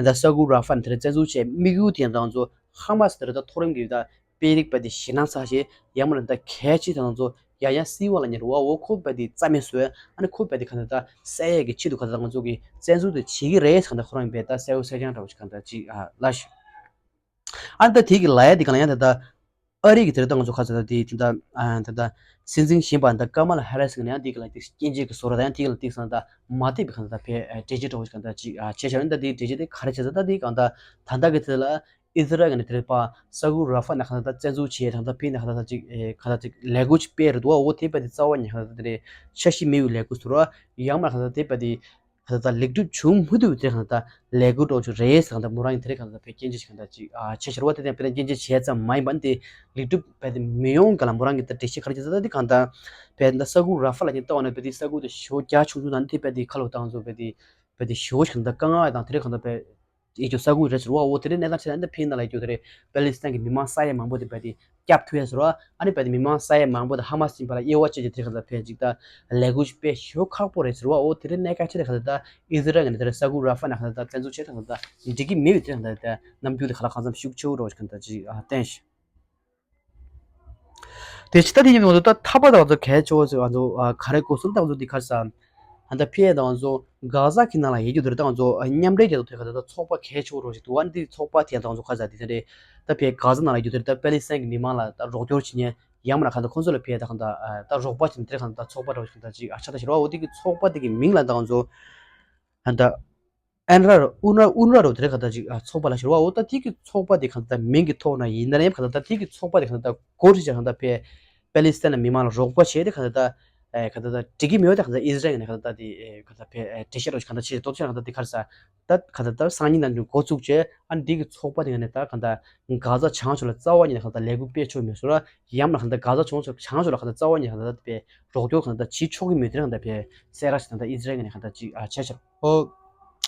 ད་ས་ཁུག་ར་ཧྥ་ནང་དེར་བཙན་འཛུལ་བྱས་དམིགས་ཡུལ་དེ་ཡང་ད་ང་ཚོ་ཧ་མ་སི་དེར་ད་མཐོ་རིམ་གི་ད་དཔོན་རིགས་པ་དེ་ཞེད་སྣང་ཚ་ཞེ་ཡང་མ་རེད་ད་གལ་ཆེ་ད་ང་ཚོ་ཡང་ཡང་སྲིད་དབང་ལ་ཉེ་རུ་བ། འོ་ཁོ་པ་དེ་རྩ་མེད་བཟོས། ཨ་ནི་ཁོ་པ་དེ་ག་ད་ད་བསད་ཡས་ཀྱི་ཆེད་དུ་ག་ད་ད་ང་ཚོ་གི་བཙན་འཛུལ་དེ་བྱེད་ཀྱི་རེད་ཟེར་ག་ད་ཁོ་རང་གི་པའི་ད་གསལ་པོ་གསལ་རྐྱང་འདྲ་བོ་ཞིག་ག་ད་ཅིག་ཨ་ལ་ཞིག་ཨ་ནི་ད་དེ་གི་ལ་ཡ་དེ་ག་ལ་ཡང་ད་ད་ཨ་རི་གི་དེར་ད་ང་ཚོ་ཁ་ཚ་ད་དེ་དེ་ད་ཨ་ད་ད་སྲིད་འཛིན་གཞོན་པ་ད་ཀ་མ་ལ་ཧེ་རི་སི་གི་ནས་ཡང་དེ་ག་ལ་དེ་སྐྱོན་བརྗོད་ཀྱི་བཟོ་འདྲ་ད་ཡང་དེ་ག་ལ་དེ་སང་ད་མ་བསྡད་པའི་ག་ད་ད་ཕེ་ཨ་གྲོས་ཆོད་འདྲ་བོ་ཞིག་ག་ད་ཅིག་ཨ་བྱས་བཞག་ཨ་ནི་ད་དེ་གྲོས་ཆོད་དེ་ག་རེ་བྱས་ད་ད་དེ་ག་ད་ད་ད་གི་དེ་ལ་ཨི་ཟི་རལ་གི་ནས་དེར་པ་ས་ཁུག་ར་ཧྥ་ནང་ག་ད་ད་བཙན་འཛུལ་བྱས་ད་ད་ཕེ་ནང་ག་ད་ད་ཅིག་ཨེ་ག་ད་ཅིག་ལས་འགུལ་ཅིག་སྤེལ་རེད་འདུག་འོ་དེ་པ་དེ་རྩ་བ་ཉིད་ག་ད་དེ་རེད་འཆར་གཞི་མེད་པའི་ལས་འགུལ་ཟེར་བ་ཡང་མ་ག་ད་དེ་པ་དེ་ག་ད་ད་ལེགས་གྲུབ་བྱུང་མི་ཐུབ་པའི་དེ་ག་ད་ལས་འགུལ་འདྲ་བོ་ཅིག་རེད་ཟེར་ག་ད་མོ་རང་གི་དེ་རེད་ག་ད་ད་ཕེ་སྐྱོན་བརྗོད་ཅིག་ག་ད་ཅིག་ཨ་བྱས་བཞག་པ་དེ་དེ་པེ་ན་སྐྱོན་བརྗོད་བྱས་ཙམ་མ་ཡིན་པ་ནི་དེ་ལེགས་གྲུབ་པེ་དེ་མི་ཡོང་ག་ལ་མོ་རང་གི་ད་འགྲེལ་བཤད་ག་རེ་བྱས་ད་ད་དེ་ག་ད་པེ་ད་ས་ཁུག་ར་ཧྥ་ལ་ཉིན་ལྟ་བ་ན་པེ་དེ་ས་ཁུག་དེ་ཞོ་རྒྱ་ཆུང་ཆུང་ད་ནི་དེ་པེ་དེ་ཁ་ལོ་ད་ང་ཚོ་པེ་དེ་པེ་དེ་ཞོ་ཞིག་ག་ད་དཀའ་ངལ་དང་དེ་རེད་ག་ད་པེ་ཡིན་རྒྱུ་ས་ཁུག་རེད་ཟེར་བ། འོ་དེ་རིང་གནས་སྟངས་ཆ་ནས་འདི་ཕིན་ན་ལ་ཡོད་རྒྱུ་དེ་རེད། པེ་ལི་སི་ཐན་གྱི་མི་མང་ས་ཡ་མང་པོ་དེ་བས་དེ་སྐྱབས་ཐུབ་ཡ་ཟེར་བ། ཨ་ནི་བས་དེ་མི་མང་ས་ཡ་མང་པོ་དེ་ཧ་མ་སི་ཡིན་པ་ལ་དབྱེ་བ་བྱས་ཀྱི་དེ་ག་ད་ཕེ་ཅིག་ད་ལས་འགུལ་སྤེལ་ཤོག་ཁག་པོ་རེད་ཟེར་བ། འོ་དེ་རིང་གནད་འགག་ཆེ་རེད་ག་ད་ད་ཨི་ཟི་རལ་གྱི་ནས་དེ་རེད་ས་ཁུག་ར་ཧྥ་ནང་ག་ད་ད་བཙན་འཛུལ་བྱས་ད་ག་ད་འགྲིག་གི་མེད་པའི་དེ་ག་ད་ད་རྣམ་འགྱུར་དེ་ག་ལ་གང་འཚམ་ཤུགས་ཆེ་བོ་འགྲོ་བ་ཞིག་ག་ད་ཅིག་ཨ་བསྟན་ཤིག་དེ་ཕྱི་ད་དེ་ཡིན་ང་ཚོ་ད་ཐ་མ་ད་ང་ཚོ་གལ་ཆེ་བོ་ཟེར་ང་ཚོ་ཨ་ག་རེ་གོ་སོང་ད་ང་ཚོ་འདི་ག་རེ་ཟ། ཨ་ད་ཕི་ཡ་ད་ང་ཚོ་གྷ་ཟ་གི་ནང་ལ་ཡོད་རྒྱུ་དེ་རེད། ད་ང་ཚོ་ཨ་མཉམ་འབྲེལ་རྒྱལ་ཚོགས་དེ་ག་ད་ད་ཚོགས་པ་གལ་ཆེ་བོ་རོ་ཞིག་འདུག་ཨ་འདི་ཚོགས་པ་དེ་ད་ང་ཚོ་ག་རེ་ཟ་དེ་དེ་རེད། ད་ཕི་ཡ་གྷ་ཟ་ནང་ལ་ཡོད་རྒྱུ་དེ་རེད། ད་པེ་ལི་སི་ཐན་གི་མི་མང་ལ་ད་རོགས་སྐྱོར་བྱེད་མཁན་ཡང་མིན་ན་ག་ད་ཁོང་ཚོ་ལ་ཕི་ཡ་ད་ག་ད་ཨ་ད་རོགས་པ་བྱེད་མཁན་དེ་རེད། ག་ད་ཚོགས་པ་རོ་ཞིག་ད་ཅིག་ཨ་ཆ་ད་ཞེ་རོ་ཨ་འོ་དེ་གི་ཚོགས་པ་དེ་གི་མིང་ལ་ད་ང་ཚོ་ཨ་ད། ཨན་ར་རོ་ཨུན་ར་ཨུན་ར་རོ་དེ་རེད་ག་ད་ཅིག་ཨ་ཚོགས་པ་ལ་ཞུ་བ། འོ་ད་དེ་གི་ཚོགས་པ་དེ་ག་ད་མིང་གི་ཐོག་ན་ཡིན་ན་རེད་ག་ད་ད་དེ་གི་ཚོགས་པ་དེ་ག་ད་ད་གོ་སྲིད་ཅག་ག་ད་པེ་པེ་ལི་སི་ཐན་ལ་མི་མང་ལ་རོགས་པ་བྱས་ཏེ་ག་ད་ད་ཨེ་ག་ད་ད་འགྲིག་གི་མེད་པ་དེ་ག་ད་ཨི་ཟི་རལ་གི་ནས་ག་ད་ད་དེ་ཨེ་ག་ད་པེ་ཨེ་འགྲེལ་བཤད་རོ་ག་ད་ཅིག་ཏོག་ཙམ་ག་ད་དེ་ག་རེ་ཟ། ད་ག་ད་ད་སང་ཉིན་ནང་འགོ་བཙུགས་བྱས་ཨ་ནི་དེ་གི་ཚོགས་པ་དེ་ག་ནས་ད་ག་ད་གྷ་ཟ་བྱང་ཕྱོགས་ལ་རྩ་བ་ཉིད་ནས་ག་ད་ལས་འགུལ་སྤེལ་ཆོག་མེད་སོ་ར། ཡང་ན་ག་ད་གྷ་ཟ་བྱང་ཕྱོགས་བྱང་ཕྱོགས་ལ་ག་ད་རྩ་བ་ཉིད་ནས་ག་ད་པེ་རོགས་སྐྱོར་ག་ད་ད་བྱེད་ཆོག་གི་མེད་དེ་ར་ག་ད་པེ་གསལ་ར་ཞིག་ད་ད་ཨི་ཟི་རལ་གི་ནས་ག་ད་ཅིག་ཨ་བྱས་ཤག་ཨོ།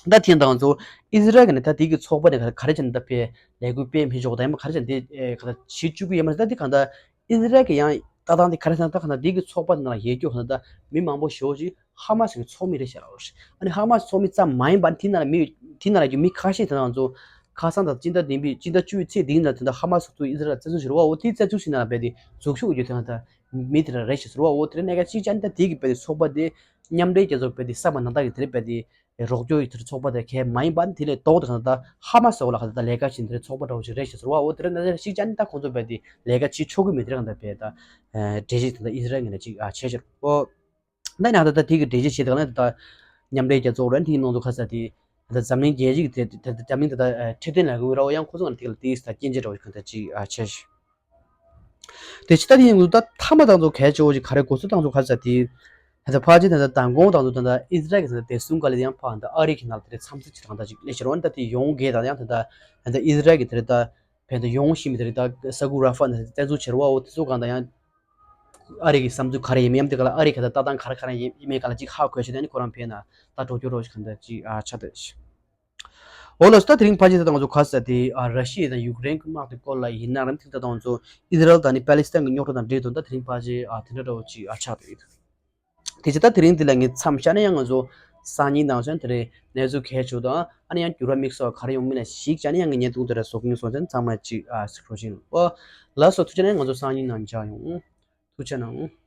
ད་དེ་ཡང་ད་ང་ཚོ་ཨི་ཟི་རལ་གི་ནས་ད་དེ་གི་ཚོགས་པ་ནས་ག་རེ་བྱས་ནས་ད་ཕེ་ལས་འགུལ་སྤེལ་མི་ཆོག་ད་ཡང་མ་ག་རེ་བྱས་ནས་དེ་ག་ད་བྱེད་བཅུག་གི་ཡོད་མ་རེད། ད་དེ་ག་ད་ཨི་ཟི་རལ་གི་ཡང་ལྟ་སྟངས་དེ་ག་རེ་ཟེར་ན་ད་ག་ད་དེ་གི་ཚོགས་པ་དེ་ནང་ལ་ཡོད་རྒྱུ་ག་ད་ད་མི་མང་པོ་ཞེ་པོ་ཅིག་ཧ་མ་སི་གི་ཚོགས་མི་རེད་ཤག་ལ། ཨ་ནི་ཧ་མ་སི་ཚོགས་མི་ཙམ་མ་ཡིན་པ་དེ་ནང་ལ་མི་དེ་ནང་ལ་རྒྱུ་མི་ཁ་ཤས་དེ་ང་ཚོ་ཁ་སང་དང་སྤྱི་ཟླ་བདུན་པའི་སྤྱི་ཟླ་བཅུ་པའི་ཚེས་བདུན་ལ་དེ་འདྲ་ཧ་མ་སི་ཚོ་ཨི་ཟི་རལ་ལ་བཙན་འཛུལ་ཞུ་རུ་བ། འོ་དེ་བཙན་འཛུལ་ཞུས་ན་ལ་བས་དེ་འཛུགས་ཤོག་གི་རྒྱུ་དེ་ང་ད་མི་དེ་འདྲ་རེད་ཤག་ཟེར་བ། འོ་དེ་འདྲ་གནད་འགག་ཅིག་ཅང་ད་དེ་གི་བས་དེ་ཚོགས་པ་དེ་མཉམ་འབྲེལ་རྒྱལ་ཚོགས་བས་དེ་ས་མ་ནང་ད་གི་དེ་རེད་བས་དེ། རོགས་སྐྱོར་ཡི་དེར་ཚོགས་པ་དེ་གལ་མ་ཡིན་པ་དེ་ལས་ལྡོག་དེ་གང་ལྟར་ཧ་མ་སི་འོག་ལ་གང་ལྟར་ལས་ཀ་བྱེད་དེ་ཚོགས་པ་འདྲ་བོ་ཞིག་རེད་ཞེས་ཟེར་བ། འོ་དེ་རེད་ན་ཞིག་ཅང་ད་ཁོང་ཚོ་བས་དེ་ལས་ཀ་བྱེད་ཆོག་གི་མེད་དེ་གང་ལྟར་བས་ད་འགྲེལ་བཤད་དེ་ད་ཨི་ཟི་རལ་ངོས་ནས་ཅིག་བྱས་ཤག་འོ་ད་ཡང་ད་ད་དེ་གི་འགྲེལ་བཤད་བྱེད་དེ་གང་ལྟར་ད་མཉམ་འབྲེལ་རྒྱལ་ཚོགས་རེད་དེ་ནང་དུ་ཁ་ས་དེ་ད་འཛམ་གླིང་རྒྱལ་སྤྱི་གི་དེ་ད་འཛམ་གླིང་དེ་ད་འཕྲོད་བསྟེན་ལས་འགུལ་ར་འོ་ཡང་ཁོ་ཚོ་ང་དེ་ག་ལ་དེ་ད་སྐྱོན་བརྗོད་འདྲ་བོ་ཞིག་གང་ལྟར་ཅིག་བྱས་ཤག་དེ་ཕྱི་ད་དེ་ཡིན་དུས་ད་མཐའ་མ་དང་ཚོ་གལ་ཆེ་བོ་ཞིག་ག་རེ་གོ་ཚུལ་དང་ཚོ་ག་རེ་ཟེར་དེ། ད་ཕལ་ཆེར་ད་ད་མདང་དགོང་དང་ཚོ་ད་ད་ཨི་ཟི་རལ་གྱི་ད་བདེ་སྲུང་བཀའ་བློན་ཡང་ཕར་ད་ཨ་རི་གི་ནང་ལ་དེ་འཚམས་གཟིགས་ཅིག་དང་ད་ཅིག་སླེབས་ཤར་བ་ད་དེ་ཡོང་གི་དང་ཡང་ད་ད་ཨི་ཟི་རལ་གྱི་དེ་ད་ཕན་ད་ཡོང་བཞིན་པའི་དེ་ད་ས་ཁུག་ར་ཧྥ་ནས་བཙན་འཛུལ་བྱེད་ར་བ་འོ་དེ་ཚོ་གང་ད་ཡང་ཨ་རི་གི་བསམ་ཚུལ་ག་རེ་ཡིན་མིན་ཡང་དེ་ག་ལ་ཨ་རི་ག་ད་ལྟ་སྟངས་ག་རེ་ག་རེ་ཡིན་མིན་ག་ལ་ཅིག་ཧ་གོ་ཤེས་ད་ནི་ཁོ་རང་ཕན་ན་ད་འགྲོ་རྒྱུ་རོགས་ཤིག་གང་ད་ཅིག་ཨ་ཆ་ད་ཤི། འོ་ལགས་སོ། ད་དེ་རིང་ཕལ་ཆེར་ད་ང་ཚོ་ག་ས་དེ་ཨ་ར་ཤི་ཡ་དང་ཡུཀ་རེན་གྱི་དམག་དེ་སྐོར་ལ་ཡིན་ན་རམ་ཐིག་ད་ང་ཚོ་ཨི་ཟི་རལ་དང་ནི་པ་ལི་སི་ཐན་གྱི་རྙོག་དྲ་དང་འབྲེལ་དུ་ད་དེ་རིང་ཕལ་ཆེར་ཨ་དེ་འདྲ་འདྲ་བོ་ཅིག་ཨ་ཆགས་ཡོད། དེ་ཕྱིར་ད་དེ་རིང་འདི་ལ་ངས་མཚམས་བཞག་ན་ཡང་ང་ཚོ་སང་ཉིན་དང་སང་དེ་རིང་གནས་ཚུལ་གལ་ཆེ་དང་ཨ་ནི་ཡང་འགྱུར་བ་དམིགས་བསལ་ག་རེ་ཡོང་མིན་ལ་གཞིགས་བྱས་ན་ཡང་ངས་བརྙན་ཐུང་དེ་འདྲ་བཟོ་གི་ཡིན། སོང་ཙང་ཚང་མ་ཅིག་ཨ་གཟིགས་རོགས་བྱེད། འོ་ལགས་སོ། ཐུགས་རྗེ་གནང་། ང་ཚོ་སང་ཉིན་ནང་མཇལ་ཡོང་། ཐུགས་རྗེ་གནང་།